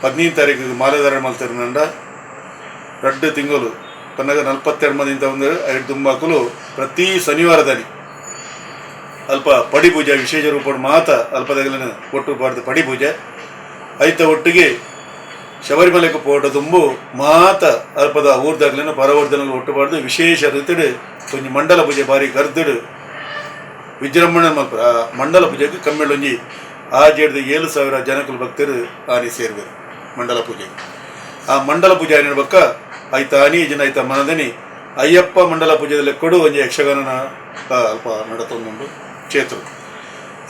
K: 15 ತಾರೀಕು ಮಾಲೆದಾರ ಮಲ್ತಿರ್ನಂಡ 2 ತಿಂಗಳು ಪನ್ನಗ 42 ಮಂದಿ ಒಂದು ಐದು ದುಂಬಾಕುಲು ಪ್ರತಿ ಶನಿವಾರದಲ್ಲಿ ಅಲ್ಪ ಪಡಿ ಪೂಜೆ ವಿಶೇಷ ರೂಪದ ಮಾತ ಅಲ್ಪದಗಲನ ಒಟ್ಟು ಬಾರ್ದು ಪಡಿ ಪೂಜೆ ಐತ ಒಟ್ಟಿಗೆ ಶಬರಿಮಲೆಗೆ ಪೋಟ ದುಂಬು ಮಾತ ಅಲ್ಪದ ಊರ್ದಾಗಲಿನ ಪರವರ್ಧನ ಒಟ್ಟು ಬಾರ್ದು ವಿಶೇಷ ರೀತಿಡು ಒಂಜಿ ಮಂಡಲ ಪೂಜೆ ಬಾರಿ ಗರ್ದುಡು ವಿಜೃಂಭಣೆ ಮಲ್ಪುರ. ಆ ಮಂಡಲ ಪೂಜೆಗೆ ಕಮ್ಮಿಳೊಂಜಿ ಆಜೇಡ್ದು 7000 ಜನಕುಲು ಭಕ್ತರು ಆನಿ ಸೇರುವರು ಮಂಡಲ ಪೂಜೆ. ಆ ಮಂಡಲ ಪೂಜೆ ಆನಿನ ಬೊಕ್ಕ ಐತ ಆನಿ ಜನ ಐತ ಮನದನಿ ಅಯ್ಯಪ್ಪ ಮಂಡಲ ಪೂಜೆದಲ್ಲಿ ಕೊಡು ಒಂಜಿ ಯಕ್ಷಗಾನನ ಅಲ್ಪ ನಡತೊಂದುಂಡು ಕ್ಷೇತ್ರ.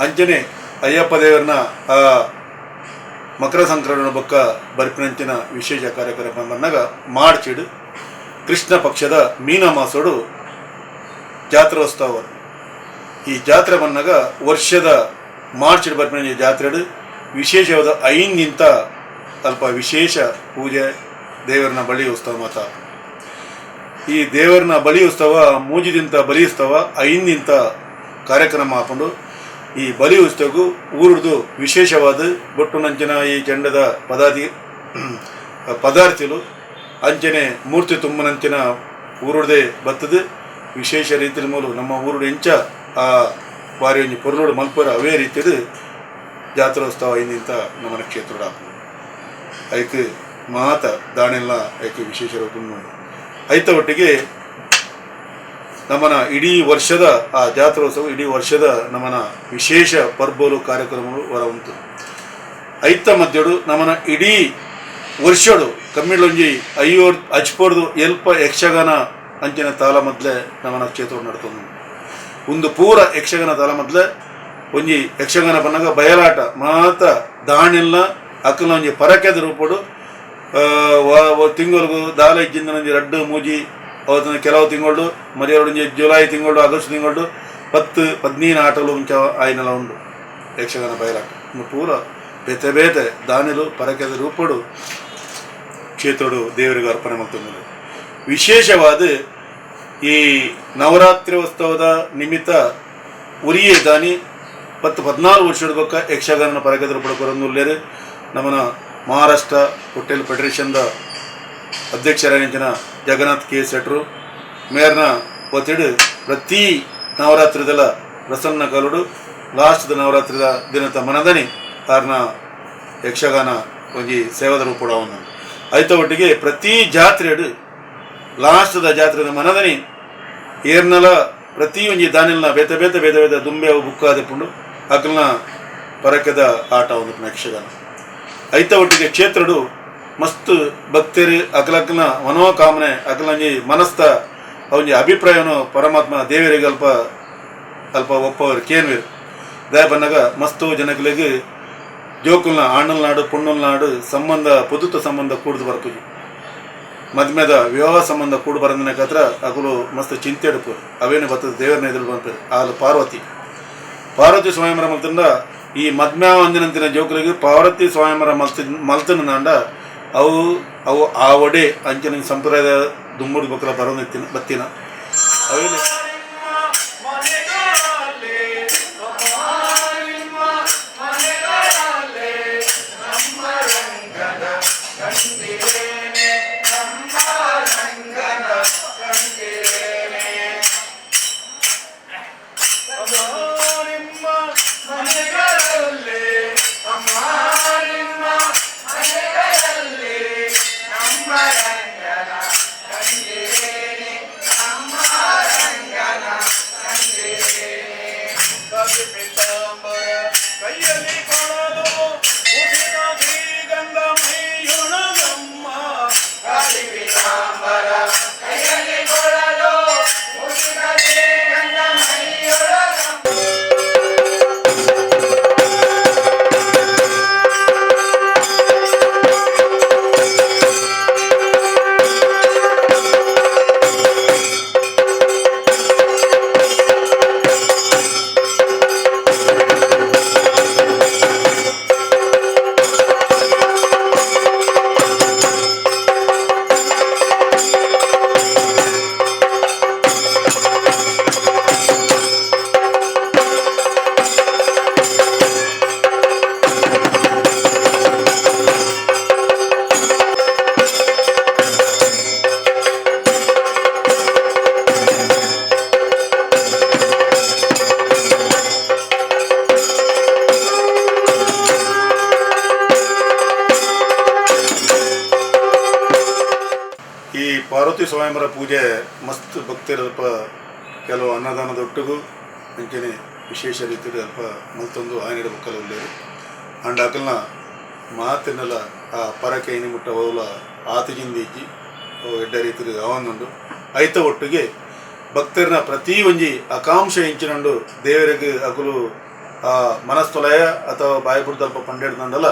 K: ಅಂಚನೆ ಅಯ್ಯಪ್ಪ ದೇವರನ್ನ ಆ ಮಕರ ಸಂಕ್ರಮಣ ಬೊಕ್ಕ ಬರ್ಪಿನಂಚಿನ ವಿಶೇಷ ಕಾರ್ಯಕ್ರಮ ಬಂದಾಗ ಮಾರ್ಚಿಡು ಕೃಷ್ಣ ಪಕ್ಷದ ಮೀನ ಮಾಸೋಡು ಜಾತ್ರೋತ್ಸವ. ಈ ಜಾತ್ರೆ ಬಂದಾಗ ವರ್ಷದ ಮಾರ್ಚ್ ಬರ್ಪಿನ ಜಾತ್ರೆಡು ವಿಶೇಷವಾದ ಐನಿಂತ ಅಲ್ಪ ವಿಶೇಷ ಪೂಜೆ ದೇವರನ್ನ ಬಲಿ ಉತ್ಸವ ಮಾತ. ಈ ದೇವರನ್ನ ಬಲಿ ಉತ್ಸವ ಮೂಜಿದಿಂತ ಬಲಿ ಉತ್ಸವ ಐನಿಂತ ಕಾರ್ಯಕ್ರಮ ಹಾಕೊಂಡು ಈ ಬಲಿ ಉತ್ಸವಕ್ಕೂ ಊರುದು ವಿಶೇಷವಾದ ಬೊಟ್ಟುನಂಚಿನ ಈ ಚೆಂಡದ ಪದಾರ್ಥಿಲು ಅಂಚನೆ ಮೂರ್ತಿ ತುಂಬನಂಚಿನ ಊರುಡದೆ ಬತ್ತದು ವಿಶೇಷ ರೀತಿಯ ಮೂಲ ನಮ್ಮ ಊರುಡು ಎಂಚ ಆ ಬಾರಿ ಒಂಜಿ ಪೊರ್ಲುಡು ಮಲ್ಪುರ ಅವೇ ರೀತಿಯದು ಜಾತ್ರೋತ್ಸವ ಐನಿಂತ ನಮ್ಮನ ಕ್ಷೇತ್ರದ ಐಕ್ ಮಾತ ದಾನೆಲ್ಲ ಐಕ್ ವಿಶೇಷ ರೂಪ ಐತ ಒಟ್ಟಿಗೆ ನಮ್ಮನ ಇಡೀ ವರ್ಷದ ಆ ಜಾತ್ರೋತ್ಸವ ಇಡೀ ವರ್ಷದ ನಮ್ಮನ ವಿಶೇಷ ಪರ್ಬೋಲು ಕಾರ್ಯಕ್ರಮಗಳು ಹೊರ ಉಂಟು. ಐತ ಮಧ್ಯಡು ನಮ್ಮನ ಇಡೀ ವರ್ಷಡು ಕಮ್ಮಿಳೊಂಜಿ ಅಯ್ಯೋ ಅಚ್ಪೋರ್ದು ಎಲ್ಪ ಯಕ್ಷಗಾನ ಅಂಚಿನ ತಾಲ ಮೊದಲೇ ನಮ್ಮನ ಕ್ಷೇತ್ರ ನಡ್ತೊಂದು ಒಂದು ಪೂರ ಯಕ್ಷಗಾನ ತಾಲ ಮೊದಲೇ ಒಂಜಿ ಯಕ್ಷಗಾನ ಬನ್ನಾಗ ಬಯಲಾಟ ಮಾತ ದಾಣಿಲ್ಲ ಅಕ್ಕನ ಒಂಜಿ ಪರಕೆದ ರೂಪಡು ತಿಂಗಳಿಗೆ ದಾಲ ಇಜ್ಜಿಂದ ಒಂಜಿ ರಡ್ಡು ಮೂಜಿ ಅವತ್ತಿನ ಕೆಲವು ತಿಂಗಳು ಮರಿಯೊಂಜಿ ಜುಲೈ ತಿಂಗಳು ಆಗಸ್ಟ್ ತಿಂಗಳು 10 15 ಆಟಲು ಮುಂಚೆ ಆಯ್ನೆಲ್ಲ ಉಂಡು ಯಕ್ಷಗಾನ ಬಯಲಾಟ ಇನ್ನು ಪೂರ ಬೇತೆ ಬೇತೆ ದಾನಿಲು ಪರಕೆದ ರೂಪಡು ಕ್ಷೇತ್ರಡು ದೇವರಿಗೆ ಅರ್ಪಣೆ ಮಾಡ್ತಂದ್ರೆ. ವಿಶೇಷವಾದ ಈ ನವರಾತ್ರಿ ಉತ್ಸವದ ನಿಮಿತ್ತ ಉರಿಯೇ ದಾನಿ 10 14 ವರ್ಷದ ಬೊಕ್ಕ ಯಕ್ಷಗಾನ ಪರಕೆದ ರೂಪಡು ಕೊರೊಂದುಲ್ಲೆರ್. ನಮ್ಮನ ಮಹಾರಾಷ್ಟ್ರ ಹೋಟೆಲ್ ಫೆಡರೇಷನ್ದ ಅಧ್ಯಕ್ಷರಾಗಿನ ಜಗನ್ನಾಥ್ ಕೆ ಶೆಟ್ರು ಮೇರ್ನ ಒತ್ತಿಡು ಪ್ರತಿ ನವರಾತ್ರಿದೆಲ್ಲ ಪ್ರಸನ್ನ ಕಲುಡು ಲಾಸ್ಟ್ದ ನವರಾತ್ರಿದ ದಿನದ ಮನದನಿ ಕಾರಣ ಯಕ್ಷಗಾನ ಒಂಜಿ ಸೇವಾದ ರೂಪಡು ಅವನು ಐತ ಒಟ್ಟಿಗೆ ಪ್ರತಿ ಜಾತ್ರೆಡು ಲಾಸ್ಟ್ದ ಜಾತ್ರೆದ ಮನದನಿ ಏರ್ನಲ ಪ್ರತಿ ಒಂಜಿ ದಾನಿಲ್ನ ಬೇತೆ ಬೇತೆ ಬೇತೆ ಬೇತೆ ದುಂಬೆ ಅವು ಬುಕ್ಕ ಆದಿಪ್ಪುಂಡು ಅಕಲ್ನ ಪರಕೆದ ಆಟ ಒಂದು ಯಕ್ಷಗಾನ. ಐತ ಒಟ್ಟಿಗೆ ಕ್ಷೇತ್ರಡು ಮಸ್ತ್ ಭಕ್ತರು ಅಕಲಕ್ಕನ ಮನೋಕಾಮನೆ ಅಕಲಂಜಿ ಮನಸ್ತ ಅವನ ಅಭಿಪ್ರಾಯನು ಪರಮಾತ್ಮ ದೇವರಿಗೆ ಅಲ್ಪ ಅಲ್ಪ ಒಪ್ಪವರು ಕೇನ್ವೇರು ದಯ ಬನ್ನಾಗ ಮಸ್ತು ಜನಗಳಿಗೆ ಜೋಕುಲ್ನ ಆಣಲ್ ನಾಡು ಪೊಣ್ಣುಲ್ ನಾಡು ಸಂಬಂಧ ಪೊದುತ ಸಂಬಂಧ ಕೂಡ್ದು ಬರ್ಪುಜಿ ಮದ್ಮೆದ ವಿವಾಹ ಸಂಬಂಧ ಕೂಡು ಬರಂದನಕತ್ರ ಅಕುಲು ಮಸ್ತ್ ಚಿಂತೆ എടുಪು ಅವೇನು ಬರ್ತದೆ ದೇವರನ್ನ ಎದುರು ಬರ್ಪೇರು. ಆಲು ಪಾರ್ವತಿ ಪಾರ್ವತಿ ಸ್ವಯಂವರ ಮಲ್ತಂಡ ಈ ಮದ್ಮ್ಯ ಅಂದಿನಂತಿನ ಜೋಕುಲಿಗೆ ಪಾರ್ವತಿ ಸ್ವಯಂವರ ಮಲ್ತನ ಅವು ಅವು ಆ ಒಡೆ ಅಂಚಿನ ಸಂಪ್ರದಾಯ ದುಮ್ಮುಡು ಬಕ್ಕಲ ಬರೋದಿತ್ತಿನ ಬತ್ತಿನ ಅವೇನೆ ಸ್ವಯಂವರ ಪೂಜೆ ಮಸ್ತ್ ಭಕ್ತರ ಅಲ್ಪ ಕೆಲವು ಅನ್ನದಾನದೊಟ್ಟಿಗೂ ಅಂಚನೆ ವಿಶೇಷ ರೀತಿಯಲ್ಲಿ ಅಲ್ಪ ಮಲ್ತೊಂದು ಆಯನಡ ಬುಕ್ಕಲ ಉಳ್ಳೇರು. ಅಂಡ ಅಕಲ್ನ ಮಾತಿನಲ್ಲ ಆ ಪರಕೆ ಇನಿ ಮುಟ್ಟ ಓಲ ಆತಿಜಿಂದೀಜಿ ಎಡ್ಡ ರೀತಿಯಲ್ಲಿ ಅವನುಂಡು. ಐತ ಒಟ್ಟಿಗೆ ಭಕ್ತರನ್ನ ಪ್ರತಿ ಒಂಜಿ ಆಕಾಂಕ್ಷೆ ಇಂಚಿನುಂಡು ದೇವರಿಗೆ ಅಕುಲು ಆ ಮನಸ್ತೊಲಯ ಅಥವಾ ಬಾಯಿಬುಡ್ದಲ್ಪ ಪಂಡೆಡ್ದಂಡಲ್ಲ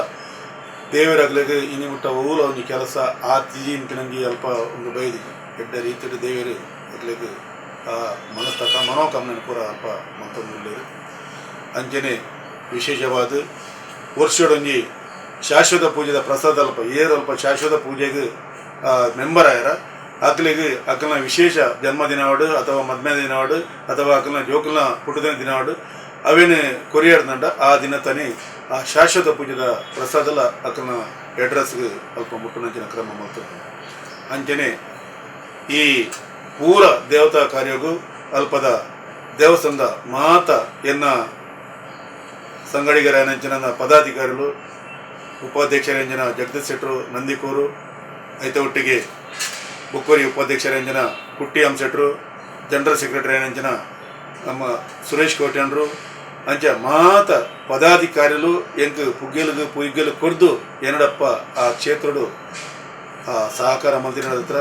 K: ದೇವರಗ್ಲಿಗೆ ಇನಿ ಮುಟ್ಟ ಓಲ ಒಂಜಿ ಕೆಲಸ ಆತಿಜಿ ಇಂಪಿನಂಗಿ ಅಲ್ಪ ಒಂದು ಬೈದಿ ಎಡ್ಡ ರೀತಿಯಲ್ಲಿ ದೇವರು ಅಗ್ಲಿಗೆ ಆ ಮನಸ್ತಕ ಮನೋಕಾಮನೆ ಪೂರ ಅಲ್ಪ ಮಲ್ತೊಂದುಲ್ಲೆರ್. ಅಂಚನೆ ವಿಶೇಷವಾದ ವರ್ಷಡೊಂಜಿ ಶಾಶ್ವತ ಪೂಜೆದ ಪ್ರಸಾದ ಅಲ್ಪ ಏರಲ್ಪ ಶಾಶ್ವತ ಪೂಜೆಗೆ ಮೆಂಬರ್ ಆಯರ ಅಕ್ಲಿಗೆ ಅಕಲ್ನ ವಿಶೇಷ ಜನ್ಮದಿನವಾಡು ಅಥವಾ ಮದ್ಮೆ ದಿನವಾಡು ಅಥವಾ ಅಕಲ್ನ ಜೋಕಲ್ನ ಪುಟ್ಟದಿನ ದಿನವಾಡು ಅವೇನು ಕೊರಿಯರ್ದಂಡ ಆ ದಿನ ತಾನೇ ಆ ಶಾಶ್ವತ ಪೂಜೆದ ಪ್ರಸಾದಲ ಅಕಲ್ನ ಅಡ್ರೆಸ್ಗೆ ಅಲ್ಪ ಮುಟ್ಟುನಂಚಿನ ಕ್ರಮ ಮಲ್ತೊಂದು. ಅಂಚನೆ ಈ ಪೂರ ದೇವತಾ ಕಾರ್ಯಗೂ ಅಲ್ಪದ ದೇವಸ್ಥಾನದ ಮಾತ ಎನ್ನ ಸಂಗಡಿಗರ ನಂಚಿನ ಪದಾಧಿಕಾರಿಗಳು ಉಪಾಧ್ಯಕ್ಷರಂಜನ ಜಗದೀಶ್ ಶೆಟ್ಟರು ನಂದಿಕೂರು, ಐತ ಒಟ್ಟಿಗೆ ಬುಕ್ಕೋರಿ ಉಪಾಧ್ಯಕ್ಷರಂಜನ ಕುಟ್ಟಿ ಶೆಟ್ಟರು, ಜನರಲ್ ಸೆಕ್ರೆಟರಿ ನಂಚಿನ ನಮ್ಮ ಸುರೇಶ್ ಕೋಟ್ಯನ್ರು, ಅಂಚ ಮಾತ ಪದಾಧಿಕಾರಿಗಳು ಎಂಕ್ ಪುಗ್ಗೆಲುಗು ಪುಗ್ಗೆಲು ಕೊರ್ದು ಏನಡಪ್ಪ ಆ ಕ್ಷೇತ್ರಡು ಆ ಸಹಕಾರ ಮಲ್ದಿನ ಹತ್ರ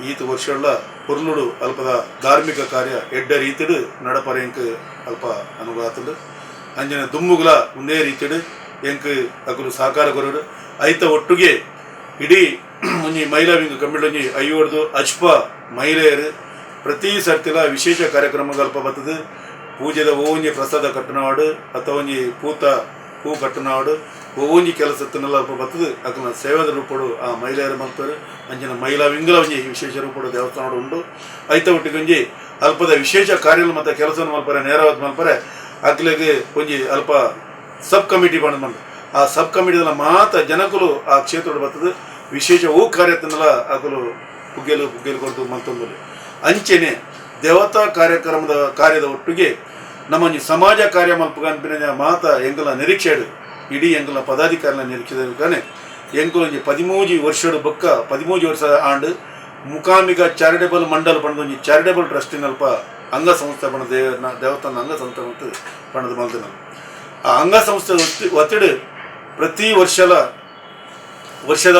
K: ಈತ ವರ್ಷಗಳ ಪೊರ್ಲುಡು ಅಲ್ಪದ ಧಾರ್ಮಿಕ ಕಾರ್ಯ ಎಡ್ಡ ರೀತಿಡು ನಡಪರ ಎಂಕ್ ಅಲ್ಪ ಅನುಗಾತುಂಡು. ಅಂಜನ ದುಮ್ಮುಗುಲ ಒಂದೇ ರೀತಿಡು ಎಂಕ್ ಅಕುಲು ಸಹಕಾರ ಕೊರಡು. ಐತ ಒಟ್ಟಿಗೆ ಇಡೀ ಒಂಜಿ ಮಹಿಳಾ ವಿಂಗ್ ಕಮಿಟಿ ಒಂಜಿ ಐವರ್ದು ಅಜ್ಪ ಮಹಿಳೆಯರು ಪ್ರತಿ ಸರ್ತಿಲ ವಿಶೇಷ ಕಾರ್ಯಕ್ರಮ ಅಲ್ಪ ಬರ್ತದೆ. ಪೂಜೆದ ಒಂಜಿ ಪ್ರಸಾದ ಕಟ್ಟುನವಾಡು ಅಥವಾ ಒಂಜಿ ಪೂತ ಹೂ ಕಟ್ಟುನವಾಡು ಒಂಜಿ ಕೆಲಸ ತಿನ್ನಲ ಅಲ್ಪ ಬರ್ತದೆ. ಅಕಲ್ನ ಸೇವಾದ ರೂಪಡು ಆ ಮಹಿಳೆಯರು ಮಲ್ಪರು. ಅಂಚಿನ ಮಹಿಳಾ ವಿಂಗಲ ಒಂಜಿ ವಿಶೇಷ ರೂಪಡು ದೇವಸ್ಥಾನ ಉಂಡು. ಐತ ಒಟ್ಟಿಗೆ ಒಂಜಿ ಅಲ್ಪದ ವಿಶೇಷ ಕಾರ್ಯ ಮತ್ತು ಕೆಲಸವನ್ನು ಮಲ್ಪರೆ ನೇರವಾದ ಮಲ್ಪರೆ ಅಕ್ಲೆಗ್ ಒಂಜಿ ಅಲ್ಪ ಸಬ್ ಕಮಿಟಿ ಬಂದು ಬಂದು ಆ ಸಬ್ ಕಮಿಟಿದಲ್ಲ ಮಾತ ಜನಕುಲು ಆ ಕ್ಷೇತ್ರದ ಬರ್ತದೆ. ವಿಶೇಷ ಹೂ ಕಾರ್ಯ ತಿನ್ನಲ ಅಕಲು ಪುಗ್ಗೆಲು ಪುಗ್ಗೆಲು ಕೊಡ್ತು ಮಲ್ತೊಂದು. ಅಂಚೆನೆ ದೇವತಾ ಕಾರ್ಯಕ್ರಮದ ಕಾರ್ಯದ ಒಟ್ಟಿಗೆ ನಮ್ಮ ಒಂಜಿ ಸಮಾಜ ಕಾರ್ಯ ಮಲ್ಪಗನ್ಪಿನ ಮಾತ ಎಂಕಲ್ನ ನಿರೀಕ್ಷೆ ಇಡೀ ಎಂಕಲ್ನ ಪದಾಧಿಕಾರಿನ ನಿರೀಕ್ಷೆ ಎಂಕುಲು ಒಂಜಿ 13 ವರ್ಷಡು ಬೊಕ್ಕ 13 ವರ್ಷ ಆಂಡ್ ಮೂಕಾಂಬಿಕ ಚಾರಿಟೇಬಲ್ ಮಂಡಲ್ ಪಂಡ ಒಂಜಿ ಚಾರಿಟೇಬಲ್ ಟ್ರಸ್ಟಿನಲ್ಪ ಅಂಗಸಂಸ್ಥೆ ಪಂಡ ದೇವಸ್ಥಾನ ಅಂಗಸಂಸ್ಥೆ ಮತ್ತು ಪಂಡದ ಮಲ್ದಿನ ಆ ಅಂಗಸಂಸ್ಥೆ ಒತ್ತಿಡು ಪ್ರತಿ ವರ್ಷಲ ವರ್ಷದ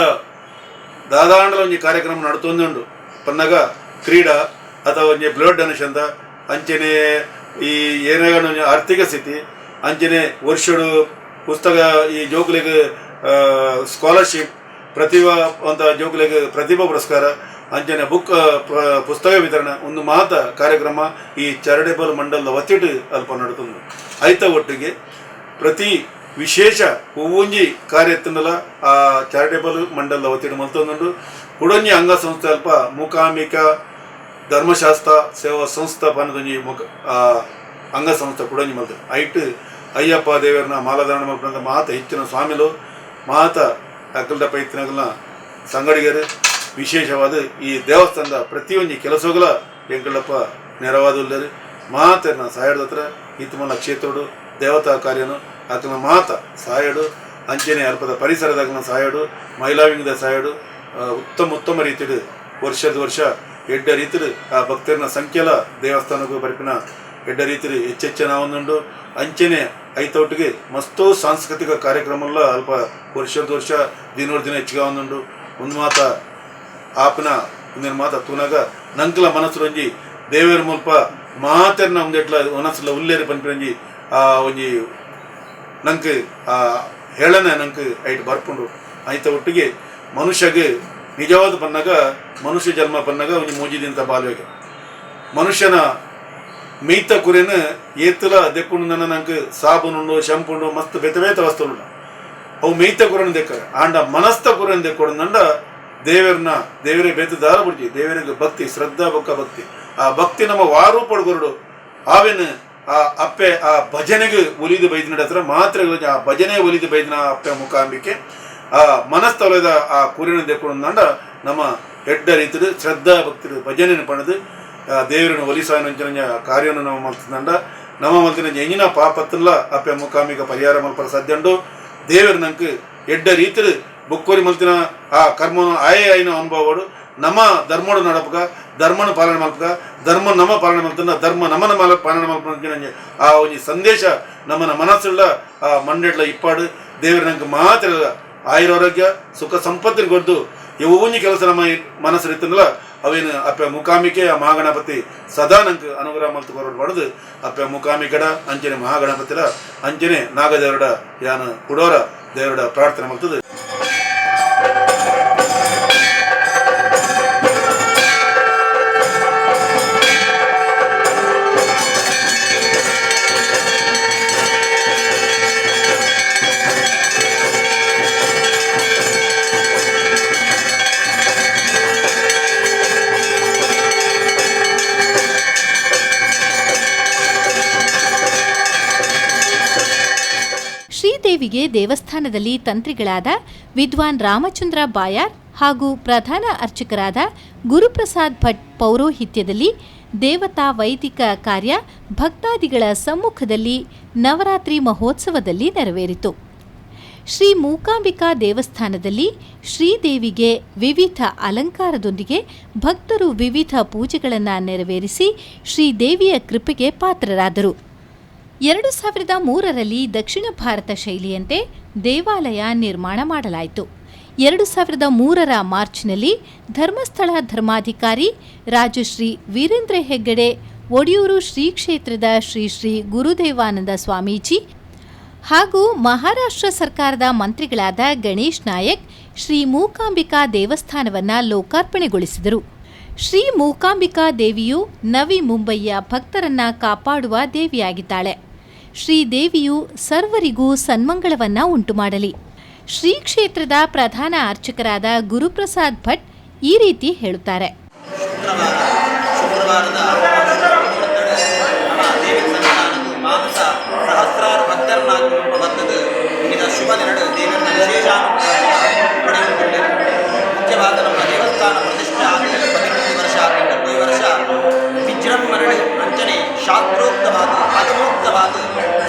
K: ದಾದಾಂಡಲ ಒಂಜಿ ಕಾರ್ಯಕ್ರಮ ನಡತೊಂದುಂಡು. ಪನ್ನಗ ಕ್ರೀಡಾ ಅಥವಾ ಒಂಜಿ ಬ್ಲಡ್ ಡೊನೇಷನ್ ಅಂಚನೆ ಈ ಏನೇ ಒಂಜಿ ಆರ್ಥಿಕ ಸ್ಥಿತಿ ಅಂಚನೆ ವರ್ಷಡು ಪುಸ್ತಕ ಈ ಜೋಕುಲೆಗ್ ಸ್ಕಾಲರ್ಶಿಪ್ ಪ್ರತಿಭಾ ಅಂತ ಜೋಕುಲೆಗ್ ಪ್ರತಿಭಾ ಪುರಸ್ಕಾರ ಅಂಚನೆ ಬುಕ್ ಪುಸ್ತಕ ವಿತರಣೆ ಒಂದು ಮಾತ ಕಾರ್ಯಕ್ರಮ ಈ ಚಾರಿಟೇಬಲ್ ಮಂಡಲದ ಒತ್ತಿಟ್ಟು ಅಲ್ಪ ನಡತೊಂದು. ಐತ ಒಟ್ಟಿಗೆ ಪ್ರತಿ ವಿಶೇಷ ಹೂವೊಂಜಿ ಕಾರ್ಯ ತಿನ್ನಲ ಆ ಚಾರಿಟೇಬಲ್ ಮಂಡಲದ ಒತ್ತಿಟ್ಟು ಮಲ್ತೊಂದುಂಡು. ಕುಡೊಂಜಿ ಅಂಗಸಂಸ್ಥೆ ಅಲ್ಪ ಮೂಕಾಂಬಿಕ ಧರ್ಮಶಾಸ್ತ್ರ ಸೇವಾ ಸಂಸ್ಥೆ ಪನ್ನದೊಂಜಿ ಮುಖ ಅಂಗಸಂಸ್ಥೆ ಕುಡೊಂಜಿ ಮಲ್ತು. ಐಟ್ ಅಯ್ಯಪ್ಪ ದೇವರನ್ನ ಮಾಲಧಾರಣ ಮಲ್ಪಂತ ಮಾತ ಹೆಚ್ಚಿನ ಸ್ವಾಮಿಲು ಮಾತ ಅಕ್ಕಲ್ದ ಪೈತಿನಗಲ್ನ ಸಂಗಡಿಗರು ವಿಶೇಷವಾದ ಈ ದೇವಸ್ಥಾನದ ಪ್ರತಿಯೊಂಜಿ ಕೆಲಸಗಳ ಎಂಕಲ್ಲಪ್ಪ ನೆರವಾದುಲ್ಲರು ಮಾತನ್ನ ಸಾಯಡ್ದ ಹತ್ರ ಈತಮಲ್ಲ ಕ್ಷೇತ್ರಡು ದೇವತಾ ಕಾರ್ಯನು ಆತನ ಮಾತ ಸಾಯಡು ಅಂಚನೆ ಅಲ್ಪದ ಪರಿಸರದಾಗನ ಸಾಯಡು ಮಹಿಳಾ ವಿಂಗದ ಸಾಯಡು ಉತ್ತಮ ಉತ್ತಮ ರೀತಿಡು ವರ್ಷದ ವರ್ಷ ಎಡ್ಡ ರೀತಿಡು ಆ ಭಕ್ತರನ್ನ ಸಂಖ್ಯೆಲ ದೇವಸ್ಥಾನಕ್ಕೂ ಬರಿಪಿನ ಎಡ್ಡ ರೀತಿಡು ಹೆಚ್ಚೆಚ್ಚನ ಒಂದುಂಡು. ಅಂಚನೆ ಐತೊಟ್ಟಿಗೆ ಮಸ್ತು ಸಾಂಸ್ಕೃತಿಕ ಕಾರ್ಯಕ್ರಮಲ್ಲ ಅಲ್ಪ ವರ್ಷದ ವರ್ಷ ದಿನೋರ್ ದಿನ ಹೆಚ್ಚಿಗೆ ಒಂದುಂಡು. ಒಂದು ಮಾತ ಆಪನ ಒಂದಿನ ಮಾತ ತೂನಾಗ ನಂಕಲ ಮನಸ್ಸು ಒಂಜಿ ದೇವರ ಮುಲ್ಪ ಮಾತೆರ್ನ ಒಂದೆಟ್ಲ ಮನಸ್ಸುಲ ಉಲ್ಲೇರು ಪನ್ಪಿನೊಂಜಿ ಆ ಒಂಜಿ ನಂಗೆ ಆ ಹೇಳನೆ ನಂಗೆ ಐಟ್ ಬರ್ಪುಂಡು. ಐತ ಒಟ್ಟಿಗೆ ಮನುಷ್ಯಗೆ ನಿಜವಾದ ಪನ್ನಾಗ ಮನುಷ್ಯ ಜನ್ಮ ಪನ್ನಾಗ ಒಂಜಿ ಮೂಜಿದಿಂತ ಬಾಲ್ಯಗೆ ಮನುಷ್ಯನ ಮೇಯ್ತ ಕುರೆನ ಏತಲ ದೆಕ್ಕುಂಡು ನಂಗೆ ಸಾಬೂನುಂಡು ಶಂಪುಂಡು ಮಸ್ತ್ ಬೇತೆ ಬೇತೆ ವಸ್ತುలుಂಡು ಅವು ಮೇಯ್ತ ಕುರನ್ ದೆಕ್ಕ ಆಂಡ ಮನಸ್ತ ಕುರನ್ ದೆಕ್ಕೊಡಂಡ ದೇವರನ್ನ ದೇವರೇ ಬೇತೆ ದಾರ ಬಿಡ್ತಿ ದೇವರಿಗೆ ಭಕ್ತಿ ಶ್ರದ್ಧಾ ಬೊಕ್ಕ ಭಕ್ತಿ ಆ ಭಕ್ತಿ ನಮ್ಮ ವಾರು ಪಡ್ಕೊರಡು ಆವಿನ ಆ ಅಪ್ಪೆ ಆ ಭಜನೆಗೆ ಒಲಿದು ಬೈದಿನ ಹತ್ರ ಮಾತ್ರ ಆ ಭಜನೆ ಒಲಿದು ಬೈದಿನ ಅಪ್ಪೆ ಮೂಕಾಂಬಿಕೆ ಆ ಮನಸ್ತೊಲೆದ ಆ ಕುರಿನ ದೆಕ್ಕೊಂಡ ನಮ್ಮ ಎಡ್ಡ ರೀತಿಡು ಶ್ರದ್ಧಾ ಭಕ್ತಿರು ಭಜನೆ ಪಣದು ಆ ದೇವರನ್ನು ಒಲಿಸಾಯನಂಚಿನ ಕಾರ್ಯವನ್ನು ನಮ್ಮ ಮಲ್ತಂಡ ನಮ್ಮ ಮಲ್ತಿನ ಎಂಜಿನ ಪಾಪತ್ತಲ್ಲ ಅಪ್ಪೆ ಮೂಕಾಂಬಿಕ ಪರಿಹಾರ ಮಲ್ಪರ ಸಾಧ್ಯ ದೇವರು ನಂಗೆ ಎಡ್ಡ ರೀತಿಡು ಬೊಕ್ಕೋರಿ ಮಲ್ತಿನ ಆ ಕರ್ಮನು ಆಯೇ ಆಯ್ನ ಅನುಭವಡು ನಮ್ಮ ಧರ್ಮಡು ನಡಪಕ ಧರ್ಮನ ಪಾಲನೆ ಮಲ್ಪದ ಧರ್ಮ ನಮ್ಮ ಪಾಲನೆ ಮಲ್ತಂದ ಧರ್ಮ ನಮನ ಪಾಲನೆ ಮಲ್ಪನ ಆ ಒಂಜಿ ಸಂದೇಶ ನಮ್ಮನ ಮನಸ್ಸುಳ್ಳ ಆ ಮಂಡೆಡ್ಲ ಇಪ್ಪಾಡು ದೇವರ ನಂಗೆ ಮಾತ್ರ ಆಯುರಾರೋಗ್ಯ ಸುಖ ಸಂಪತ್ತಿನ ಕೊದ್ದು ಇವು ಕೆಲಸ ನಮ್ಮ ಮನಸ್ಸು ಇತ್ತಂದಲ್ಲ ಅವೇನು ಅಪ್ಪ ಮುಖಾಮಿಕೆ ಆ ಮಹಾಗಣಪತಿ ಸದಾ ನಂಗೆ ಅನುಗ್ರಹ ಮಲ್ತು ಕೊರಡು ಪಡೆದು ಅಪ್ಪ ಮುಖಾಮಿಕಡ ಅಂಚನೆ ಮಹಾಗಣಪತಿರ ಅಂಚನೆ ನಾಗದೇವರಡ ಯಾನ ಕುಡೋರ ದೇವರಡ ಪ್ರಾರ್ಥನೆ ಮಲ್ತದೆ.
A: ಶ್ರೀದೇವಿಗೆ ದೇವಸ್ಥಾನದಲ್ಲಿ ತಂತ್ರಿಗಳಾದ ವಿದ್ವಾನ್ ರಾಮಚಂದ್ರ ಬಾಯಾರ್ ಹಾಗೂ ಪ್ರಧಾನ ಅರ್ಚಕರಾದ ಗುರುಪ್ರಸಾದ್ ಭಟ್ ಪೌರೋಹಿತ್ಯದಲ್ಲಿ ದೇವತಾ ವೈದಿಕ ಕಾರ್ಯ ಭಕ್ತಾದಿಗಳ ಸಮ್ಮುಖದಲ್ಲಿ ನವರಾತ್ರಿ ಮಹೋತ್ಸವದಲ್ಲಿ ನೆರವೇರಿತು. ಶ್ರೀ ಮೂಕಾಂಬಿಕಾ ದೇವಸ್ಥಾನದಲ್ಲಿ ಶ್ರೀದೇವಿಗೆ ವಿವಿಧ ಅಲಂಕಾರದೊಂದಿಗೆ ಭಕ್ತರು ವಿವಿಧ ಪೂಜೆಗಳನ್ನು ನೆರವೇರಿಸಿ ಶ್ರೀದೇವಿಯ ಕೃಪೆಗೆ ಪಾತ್ರರಾದರು. 2003ರಲ್ಲಿ ದಕ್ಷಿಣ ಭಾರತ ಶೈಲಿಯಂತೆ ದೇವಾಲಯ ನಿರ್ಮಾಣ ಮಾಡಲಾಯಿತು. 2003ರ ಮಾರ್ಚ್ನಲ್ಲಿ ಧರ್ಮಸ್ಥಳ ಧರ್ಮಾಧಿಕಾರಿ ರಾಜಶ್ರೀ ವೀರೇಂದ್ರ ಹೆಗ್ಗಡೆ, ಒಡಿಯೂರು ಶ್ರೀ ಕ್ಷೇತ್ರದ ಶ್ರೀ ಶ್ರೀ ಗುರುದೇವಾನಂದ ಸ್ವಾಮೀಜಿ ಹಾಗೂ ಮಹಾರಾಷ್ಟ್ರ ಸರ್ಕಾರದ ಮಂತ್ರಿಗಳಾದ ಗಣೇಶ್ ನಾಯಕ್ ಶ್ರೀ ಮೂಕಾಂಬಿಕಾ ದೇವಸ್ಥಾನವನ್ನು ಲೋಕಾರ್ಪಣೆಗೊಳಿಸಿದರು. ಶ್ರೀ ಮೂಕಾಂಬಿಕಾ ದೇವಿಯು ನವಿ ಮುಂಬಯಿಯ ಭಕ್ತರನ್ನ ಕಾಪಾಡುವ ದೇವಿಯಾಗಿದ್ದಾಳೆ. ಶ್ರೀದೇವಿಯು ಸರ್ವರಿಗೂ ಸನ್ಮಂಗಳವನ್ನು ಉಂಟುಮಾಡಲಿ. ಶ್ರೀ ಕ್ಷೇತ್ರದ ಪ್ರಧಾನ ಅರ್ಚಕರಾದ ಗುರುಪ್ರಸಾದ್ ಭಟ್ ಈ ರೀತಿ ಹೇಳುತ್ತಾರೆ.
E: ಶಾಸ್ತ್ರೋಕ್ತವಾದ ಆಗಮೋಕ್ತವಾದ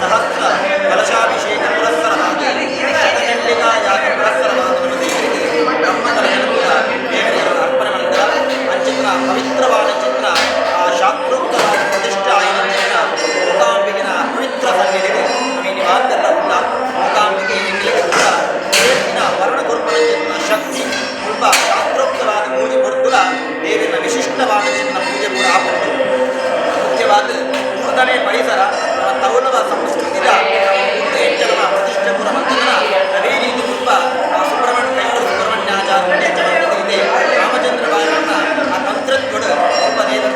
E: ಸಹಸ್ರ ಕಲಶಾಭಿಷೇಕ ಪುರಸ್ಸರವಾದ ಶತಚಂಡಿಕಾ ಯಾಗ ಪುರಸ್ಸರವಾದ ನಮ್ಮ ದೇವರಿಗೆ ಬ್ರಹ್ಮಕಲಶನ ಕೂಡ ದೇವರಿಗೆ ಅರ್ಪಣೆ ಮಾಡಿದ ಅಂಚಿತ್ರ ಪವಿತ್ರವಾದ ಚಿತ್ರ ಆ ಶಾಸ್ತ್ರೋಕ್ತವಾದ ಪ್ರತಿಷ್ಠೆ ಆಯಿನ ಚಿತ್ರ ಮೂಕಾಂಬಿಕೆನ ಪವಿತ್ರ ಸನ್ನಿಧಿಗೆ ನಮಗೆ ಮಾತೆಲ್ಲ ಉಳ್ಳ ಮೂಕಾಂಬಿಕೆ ಎಂಗಳಿಗೆ ಕೂಡ ದೇವರಿನ ವರ್ಣ ಕೊರ್ಪಣ ಚಿತ್ರ ಶಕ್ತಿ ಸ್ವಲ್ಪ ಶಾಸ್ತ್ರೋಕ್ತವಾದ ಪೂಜೆ ಕೊಡ್ತುಲ ದೇವರಿನ ವಿಶಿಷ್ಟವಾದ ಚಿತ್ರ ಪೂಜೆ ಕೂಡ ಆಪುಂಡು. ಮುಖ್ಯವಾದ ಮೂರನೇ ಪರಿಸರ ನಮ್ಮ ತೌಲವ ಸಂಸ್ಕೃತಿಯ ಹೆಚ್ಚಳ ಪ್ರತಿಷ್ಠೆ ಪೂರ ಮಂತ್ರನ ಅದೇ ರೀತಿ ತುಂಬ ಸುಬ್ರಹ್ಮಣ್ಯ ಕೈಯೂರು ಸುಬ್ರಹ್ಮಣ್ಯಾಚಾರ್ಯ ಇದೆ ರಾಮಚಂದ್ರ ಬಾಯರನ್ನ ಆ ತಂತ್ರಜ್ಞರು ಒಬ್ಬ ದೇವರ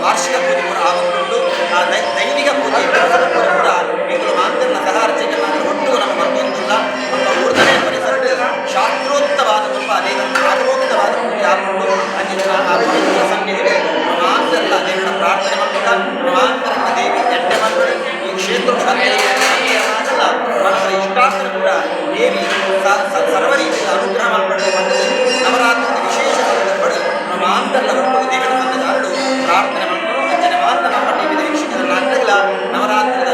E: ವಾರ್ಷಿಕ ಪೂಜೆ ಕೂಡ ಆಗುತ್ತುಂಟು. ಆ ದೈನಿಕ ಪೂಜೆ ದಿವಸದ ಪೂಜೆ ಕೂಡ ಎಂಗಳು ಮಾಂತರ್ನ ಸಹಾರ್ಚಕ ಒಟ್ಟು ನಮ್ಮ ಮರ್ತೊಂದಿಲ್ಲ. ನಮ್ಮ ಮೂರನೇ ಪರಿಸರ ಶಾಸ್ತ್ರೋಕ್ತವಾದ ತುಂಬ ದೇವರ ಆಗಮೋಕ್ತವಾದ ಪೂಜೆ ಆಗುಂಟು. ಅಂಚಿನ ಆ ಪವಿತ್ರ ಸನ್ನಿಧಿಗೆ ಮಾಂತರ್ಲ ದೇವರ ಪ್ರಾರ್ಥನೆ ಮಾಡ್ಕೊಂಡ ಮಾಂತರನ ದೇವಿ ಎಡ್ಡೆ ಮಕ್ಕಳು ಈ ಕ್ಷೇತ್ರ ಮನಸ್ಸರ ಇಷ್ಟಾರ್ಥ ಕೂಡ ದೇವಿ ಸರ್ವ ರೀತಿಯ ಅನುಗ್ರಹ ಮಾಡ್ಪಡೆದು ಬಂದದ್ದು ನವರಾತ್ರಿಯ ವಿಶೇಷ ಸಂದರ್ಭಗಳು ನಮ್ಮ ಮಾಂತರ್ಲ ಒಟ್ಟು ದೇವರ ಸನ್ನಿಧಾನಗಳು ಪ್ರಾರ್ಥನೆ ಮಾಡ್ಕೊಂಡು ಅಂಜನೆ ಮಾತ್ರ ನಮ್ಮ ಟಿವಿ ವೀಕ್ಷಕರ ನಾಟಕಗಳ ನವರಾತ್ರಿಯ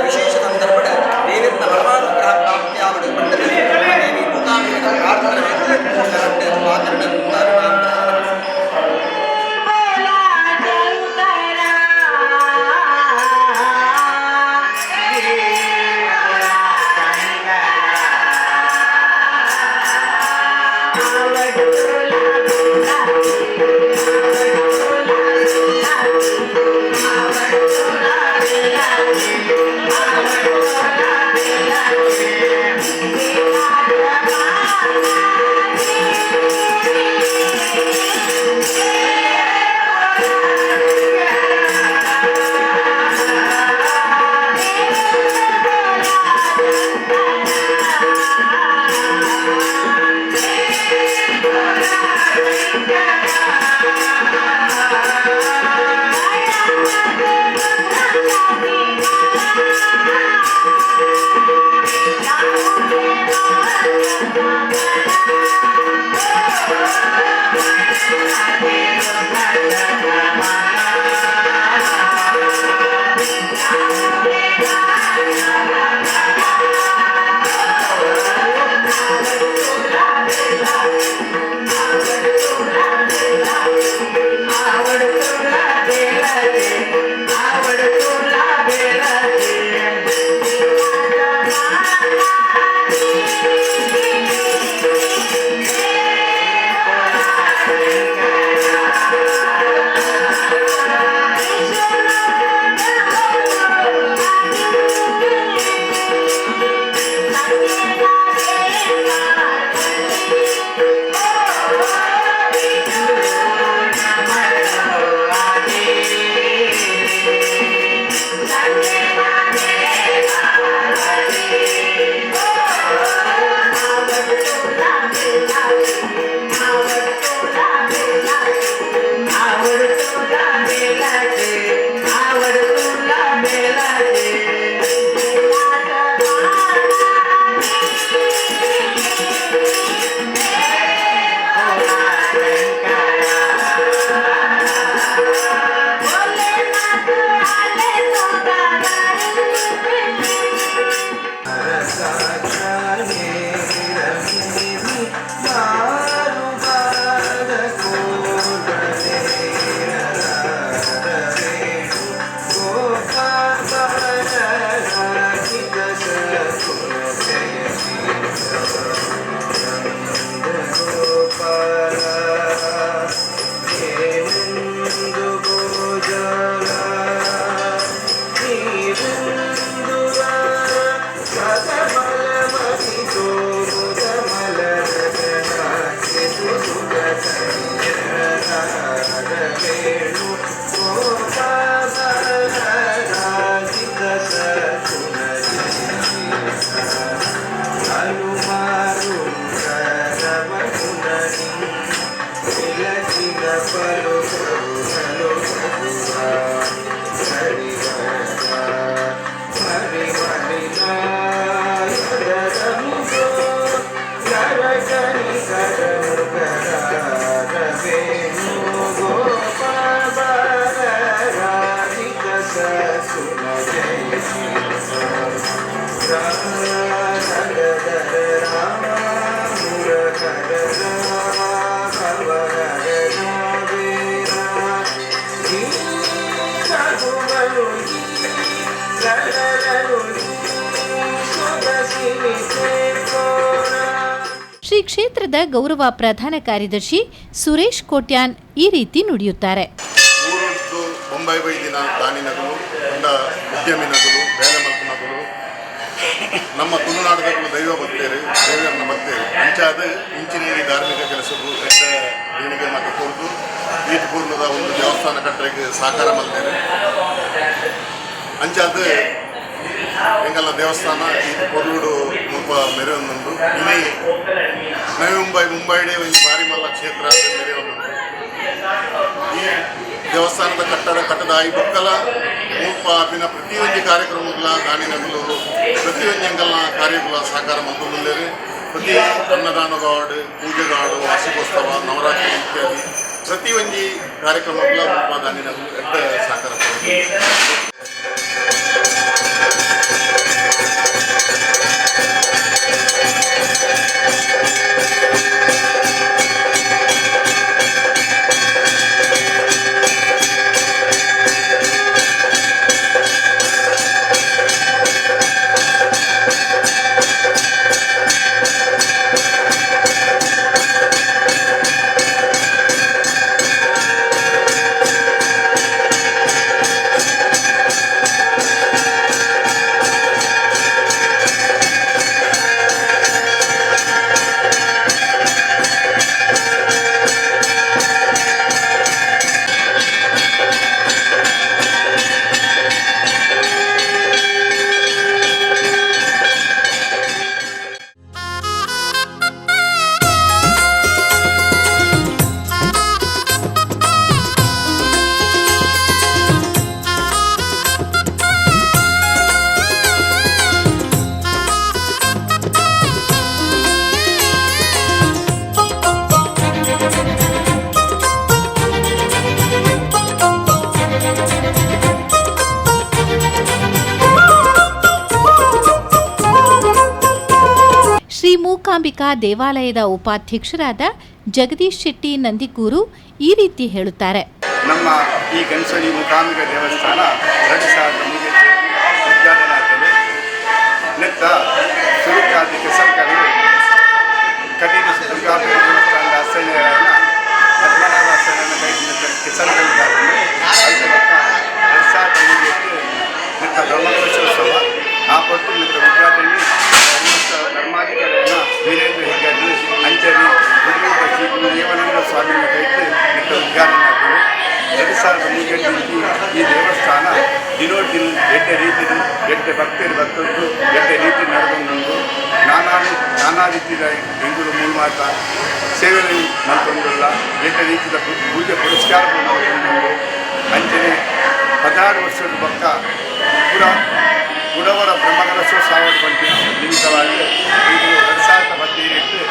A: ಶ್ರೀ ಕ್ಷೇತ್ರದ ಗೌರವ ಪ್ರಧಾನ ಕಾರ್ಯದರ್ಶಿ ಸುರೇಶ್ ಕೋಟ್ಯಾನ್ ಈ ರೀತಿ ನುಡಿಯುತ್ತಾರೆ.
L: ಊರುಂಟು ಬೊಂಬೈ ಬೈದಿನ ದಾನಿನಗಲು ಉಂಡ ಉದ್ಯಮಿನಗಲು ಬೇಲೆ ಮಲ್ಪನಗಲು ನಮ್ಮ ತುಳುನಾಡದಗಳು ದೈವ ಭಕ್ತರು ದೇವರನ್ನ ಭಕ್ತರು ಅಂಚಾದ ಇಂಚಿನ ಧಾರ್ಮಿಕ ಕೆಲಸಕ್ಕೂ ಎಡ್ಡ ದೇಣಿಗೆ ಮತ್ತು ಕೊರ್ದು ಈಟ್ ಪೂರ್ಣದ ಒಂದು ದೇವಸ್ಥಾನ ಕಟ್ಟರೆಗೆ ಸಾಕಾರ ಮಲ್ತೇವೆ. ಅಂಚಾದ ಎಂಗಲ್ಲ ದೇವಸ್ಥಾನ ಈಟ್ ಪೊರ್ಲುಡು ಮುಲ್ಪ ಮೆರೆಯೊಂದುಂಡು. ಇನಿ ನವಿ ಮುಂಬೈ ಮುಂಬೈಡೆ ಒಂದು ಭಾರಿ ಮಲ್ಲ ಕ್ಷೇತ್ರ ಮೆರೆಯೊಂದುಂಡು. ಈ ದೇವಸ್ಥಾನದ ಕಟ್ಟಡ ಕಟ್ಟದ ಈ ಬೊಕ್ಕಲ ಮುಲ್ಪ ಆಪಿನ ಪ್ರತಿಯೊಂದು ಕಾರ್ಯಕ್ರಮಗಳ ದಾನಿನಗಲು ಪ್ರತಿಯೊಂದು ಎಂಗಲ್ನ ಕಾರ್ಯಗಳ ಸಾಕಾರ ಮಲ್ತೊಂದುಲ್ಲೆರ್. ಪ್ರತಿ ಅನ್ನದಾನಗಾಡು ಪೂಜೆಗಾಡು ವಾರ್ಷಿಕೋತ್ಸವ ನವರಾತ್ರಿ ಇತ್ಯಾದಿ ಪ್ರತಿಯೊಂದು ಕಾರ್ಯಕ್ರಮಗಳ ಮುಲ್ಪ ದಾನಿನಗಲು ಎಡ್ಡ ಸಾಕಾರ ಕೊಡುತ್ತೆ.
A: ಶ್ರೀ ಮೂಕಾಂಬಿಕಾ ದೇವಾಲಯದ ಉಪಾಧ್ಯಕ್ಷರಾದ ಜಗದೀಶ್ ಶೆಟ್ಟಿ ನಂದಿಕೂರು ಈ ರೀತಿ ಹೇಳುತ್ತಾರೆ.
M: ನಮ್ಮ ಈ ಗಣಸೋಳಿ ಮೂಕಾಂಬಿಕಾ ದೇವಸ್ಥಾನ 2003 ಉದ್ಘಾಟನೆ ಆಗ್ತದೆ. ನೆತ್ತ ಸುರುಕಾದಿಕ್ಕೆ ಸರ್ಕಾರವು ಕಟೀಲು ದುರ್ಗಾಂಬಿಕೆ ದೇವಸ್ಥಾನದ ಅಸಹ್ಯಗಳನ್ನು ಪದ್ಮನಾಭ ಅಸಹ್ಯನ ಕೈ ಕೆಸರುಗಳಿದ್ದಾವೆ. 2003 ನೆತ್ತ ಬ್ರಹ್ಮಕಲಶೋತ್ಸವ ಆ ಪಟ್ಟು ನೆತ್ತ ಉದ್ಘಾಟನೆ ಧರ್ಮಾಧಿಕಾರಿಯನ್ನು ವೀರೇಂದ್ರ ಹೆಗ್ಗಡ್ಡಿ ಅಂಚನೆ ಗುರುವಿನ ಶ್ರೀ ಗುರುದೇವಾನಂದ ಸ್ವಾಮಿನ ಕೈಗೆ ನೆತ್ತ ಉದ್ಘಾಟನೆ ಆಗ್ತದೆ. 2003 ಈ ದೇವಸ್ಥಾನ ದಿನೋ ದಿನ ಎಡ್ಡೆ ರೀತಿ ಎಡ್ಡೆ ಭಕ್ತರು ಭಕ್ತದ್ದು ಎಡ್ಡೆ ರೀತಿ ನಡೆದೊಂದು ನಾನಾ ನಾನಾ ರೀತಿಯ ಬೆಂಗಳೂರು ಮೂಲ ಸೇವೆಯಲ್ಲಿ ಮಲ್ತೊಂದುಲ್ಲ ಎಡ್ಡೆ ರೀತಿಯ ಪೂಜೆ ಪುರಸ್ಕಾರ ಮಲ್ತೊಂದುಂಡು. ಅಂಚನೆ 16 ವರ್ಷದ ಬೊಕ್ಕ ಪುರ ಉಡವರ ಬ್ರಹ್ಮಕಲಶೋತ್ಸವ ಪಂಪಿನ ನಿಮಿತ್ತವಾಗಿ ಇದು 2015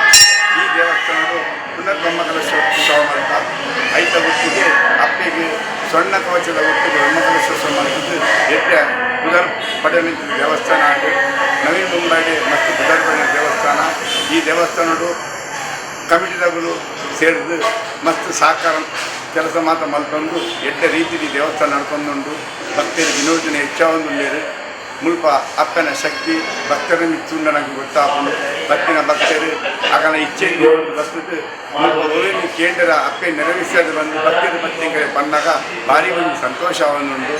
M: ಈ ದೇವಸ್ಥಾನವು ಪುನರ್ ಬ್ರಹ್ಮಕಲಶೋತ್ಸವ ಮಾಡ್ತ ಐತ ಒಟ್ಟಿಗೆ ಅಪ್ಪೆಗೆ ಸ್ವರ್ಣ ಕವಚದ ಒಟ್ಟಿಗೆ ಬ್ರಹ್ಮಕಲಶೋತ್ಸವ ಮಾಡ್ತಿದ್ದು ಎಡ್ಡೆ ಪುನರ್ ಪಡೆಯಲಿದ್ದ ದೇವಸ್ಥಾನ ಆಗಿ ನವೀನ್ ಮುಂಬೈಗೆ ಮತ್ತು ಪುನರ್ ಪಡೆದ ದೇವಸ್ಥಾನ. ಈ ದೇವಸ್ಥಾನಡು ಕಮಿಟಿದವರು ಸೇರಿದು ಮಸ್ತ್ ಸಹಕಾರ ಕೆಲಸ ಮಾತ್ರ ಮಲ್ತೊಂದು ಎಡ್ಡೆ ರೀತಿಯಲ್ಲಿ ದೇವಸ್ಥಾನ ನಡ್ಕೊಂಡುಂಡು. ಭಕ್ತರಿಗೆ ವಿನೋದನೆ ಹೆಚ್ಚಾವೊಂದುಲ್ಲೆರ್. ಮುಲ್ಪ ಅಪ್ಪನ ಶಕ್ತಿ ಭಕ್ತರ ಮಿತ್ತುಂಡ ನಂಗೆ ಗೊತ್ತಾಪುಂಡು. ಭಕ್ತಿನ ಭಕ್ತರು ಅಗಲ ಇಚ್ಛೆ ಬರ್ತದೆ ಮುಲ್ಪ ಒವೇನು ಕೇಂದ್ರ ಅಪ್ಪೆ ನೆರವೇರಿಸದೆ ಬಂದು ಭಕ್ತರ ಭಕ್ತಿಗೆ ಬಂದಾಗ ಭಾರಿ ಒಂದು ಸಂತೋಷವನ್ನುಂಡು.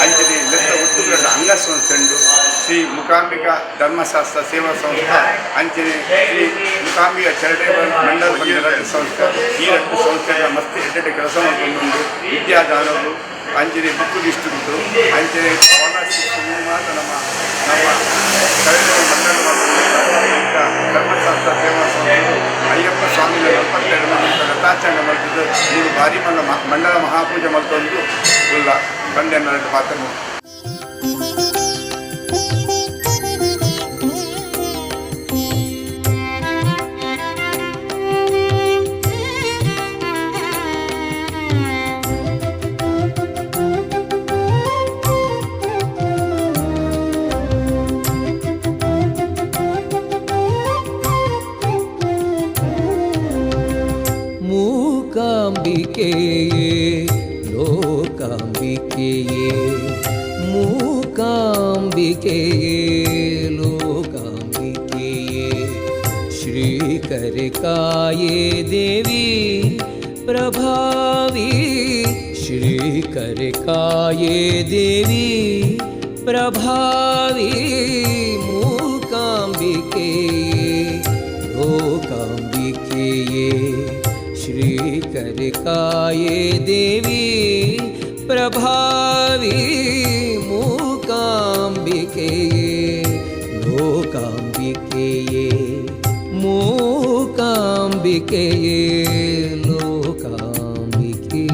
M: ಅಂಚನೆ ನೆತ್ತ ಒಟ್ಟುಗಳ ಅಂಗ ಸಂಸ್ಥೆ ಉಂಡು ಶ್ರೀ ಮೂಕಾಂಬಿಕಾ ಧರ್ಮಶಾಸ್ತ್ರ ಸೇವಾ ಸಂಸ್ಥಾ, ಅಂಚನೆ ಶ್ರೀ ಮೂಕಾಂಬಿಕಾ ಚಾರಿಟೇಬಲ್ ಮಂಡಲ ಬಂದ ಸಂಸ್ಥೆ. ಈ ಎರಡು ಸಂಸ್ಥೆಗಳ ಮಸ್ತ್ ಎಡ್ಡೆಡ್ಡೆ ಕೆಲಸ ಮಾಡ್ಕೊಂಡು ವಿದ್ಯಾದಾನವು ಅಂಚನೆ ಬುಕ್ ಡಿಸ್ಟ್ರಿಬ್ಯೂಟು ಅಂಚನೆ ಸ್ಕಾಲರ್ಶಿಪ್ ಮಾತ್ರ ನಮ್ಮ ನಮ್ಮ ಚಾರಿಟೇಬಲ್ ಮಂಡಲ ಧರ್ಮಶಾಸ್ತ್ರ ಸೇವಾ ಸಂಸ್ಥೆ ಅಯ್ಯಪ್ಪ ಸ್ವಾಮಿನ 42 ರಥಾಚರಣೆ ಮಾಡ್ತಿದ್ದು ಮೂರು ಭಾರಿ ಮಂಡಲ ಮಹಾಪೂಜೆ ಮಲ್ತೊಂದು ಉಲ್ಲ ಬಂಡೆ ಪಾತ್ರ.
H: ಮೂಕಾಂಬಿಕೆಯೇ ಲೋಕಾಂಬಿಕೆಯೇ ಮೂಕಾಂಬಿಕೆಯೇ ಲೋಕಾಂಬಿಕೆಯೇ ಶ್ರೀಕರಿಕಾಯೇ ದೇವಿ ಪ್ರಭಾವಿ ಶ್ರೀಕರಿಕಾಯೇ ದೇವಿ ಪ್ರಭಾವಿ ಮೂಕಾಂಬಿಕೆಯೇ ಲೋಕಾಂಬಿಕೆಯೇ ಶ್ರೀಕರಿಕಾಯೇ ದೇವಿ ಪ್ರಭಾವಿ ಮೂಕಾಂಬಿಕೆಯೇ ಲೋಕಾಂಬಿಕೆಯೇ ಮೂಕಾಂಬಿಕೆಯೇ ಲೋಕಾಂಬಿಕೆಯೇ.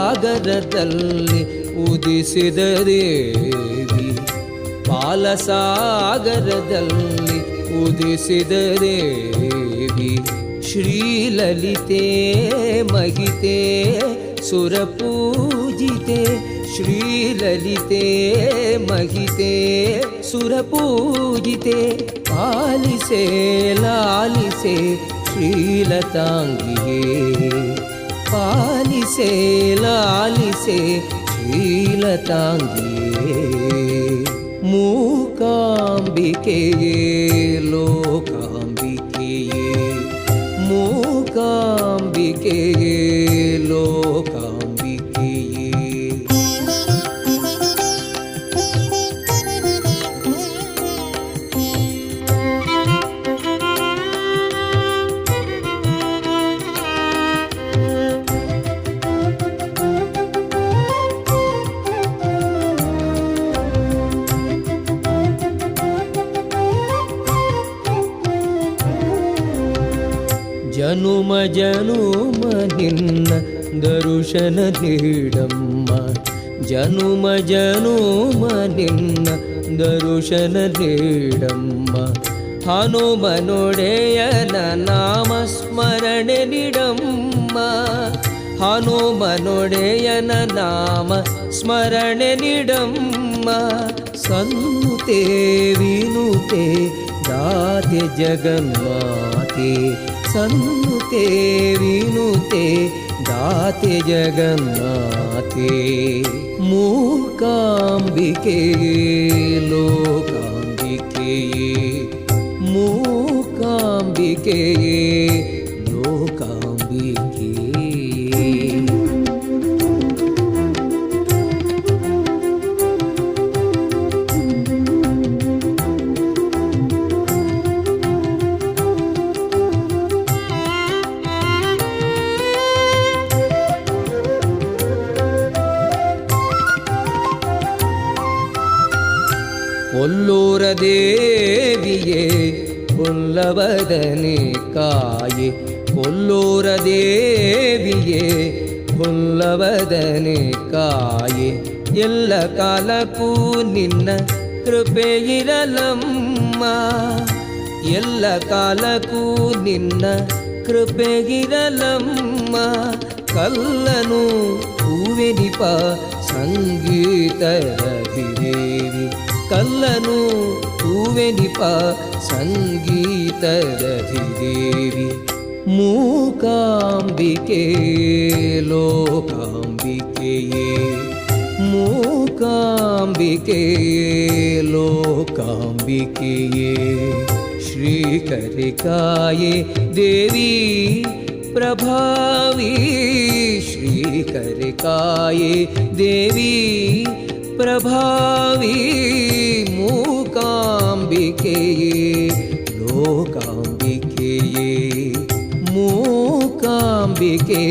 H: ಪಾಲಸಾಗರದಲ್ಲಿ ಉದಿಸಿದ ದೇವಿ ಪಾಲಸಾಗರದಲ್ಲಿ ಉದಿಸಿದ ದೇವಿ ಶ್ರೀಲಲಿತೆ ಮಹಿತೆ ಸುರಪೂಜಿತೆ ಶ್ರೀಲಲಿತೆ ಮಹಿತೆ ಸುರಪೂಜಿತೆ ಪಾಲಿಸೆ ಲಾಲಿಸೆ ಶ್ರೀಲತಾಂಗಿಯೇ ಪಾಲಿಸೆ ಲಾಲಿಸೆ ಶ್ರೀಲತಾಂಗಿಯೇ ಮೂಕಾಂಬಿಕೆಯೇ ಲೋಕಾಂಬಿಕೆಯೇ ಮೂಕಾಂಬಿಕೆಯೇ ಲೋಕಾಂಬಿಕೆಯೇ. ಜನುಮ ಜನುಮ ನಿನ್ನ ದರುಶನ ನೀಡಮ್ಮ ಜನುಮ ಜನುಮ ನಿನ್ನ ದರುಶನ ನೀಡಮ್ಮ ಹನುಮನೊಡೆಯನ ನಾಮ ಸ್ಮರಣೆ ನೀಡಮ್ಮ ಹನುಮನೊಡೆಯನ ನಾಮ ಸ್ಮರಣೆ ನೀಡಮ್ಮ ಸನ್ನುತೆ ವಿನುತೆ ದಾತೆ ಜಗನ್ಮಾತೆ ಸನ್ನುತೆ ವಿನುತೆ ದಾತೆ ಜಗನ್ಮಾತೆ ಮೂಕಾಂಬಿಕೆಯೇ ಲೋಕಾಂಬಿಕೆಯೇ ಮೂಕಾಂಬಿಕೆಯೇ ಲೋಕಾಂಬಿಕೆಯೇ. ಕೊಲ್ಲೂರ ದೇವಿಯೇ ಕೊಲ್ಲವದನೆ ಕಾಯೆ ಕೊಲ್ಲೂರ ದೇವಿಯೇ ಕೊಲ್ಲವದನೆ ಕಾಯೆ ಎಲ್ಲ ಕಾಲಕ್ಕೂ ನಿನ್ನ ಕೃಪೆ ಇರಲಮ್ಮ ಎಲ್ಲ ಕಾಲಕ್ಕೂ ನಿನ್ನ ಕೃಪೆ ಇರಲಮ್ಮ ಕಲ್ಲನು ಹೂವೆನಿಪ ಸಂಗೀತ ರಧಿದೇವಿ ಕಲ್ಲನು ಹೂವೆನಿಪ ಸಂಗೀತ ರಧಿದೇವಿ ಮೂಕಾಂಬಿಕೆ ಲೋಕಾಂಬಿಕೆಯೇ ಮೂಕಾಂಬಿಕೆ ಲೋಕಾಂಬಿಕೆಯೇ ಶ್ರೀಕರಿಕಾಯೇ ದೇವಿ ಪ್ರಭಾವಿ ಶ್ರೀಕರಿಕಾಯೇ ದೇವಿ ಪ್ರಭಾವಿ ಮೂಕಾಂಬಿಕೆಯೇ ಲೋಕಾಂಬಿಕೆಯೇ ಮೂಕಾಂಬಿಕೆಯೇ.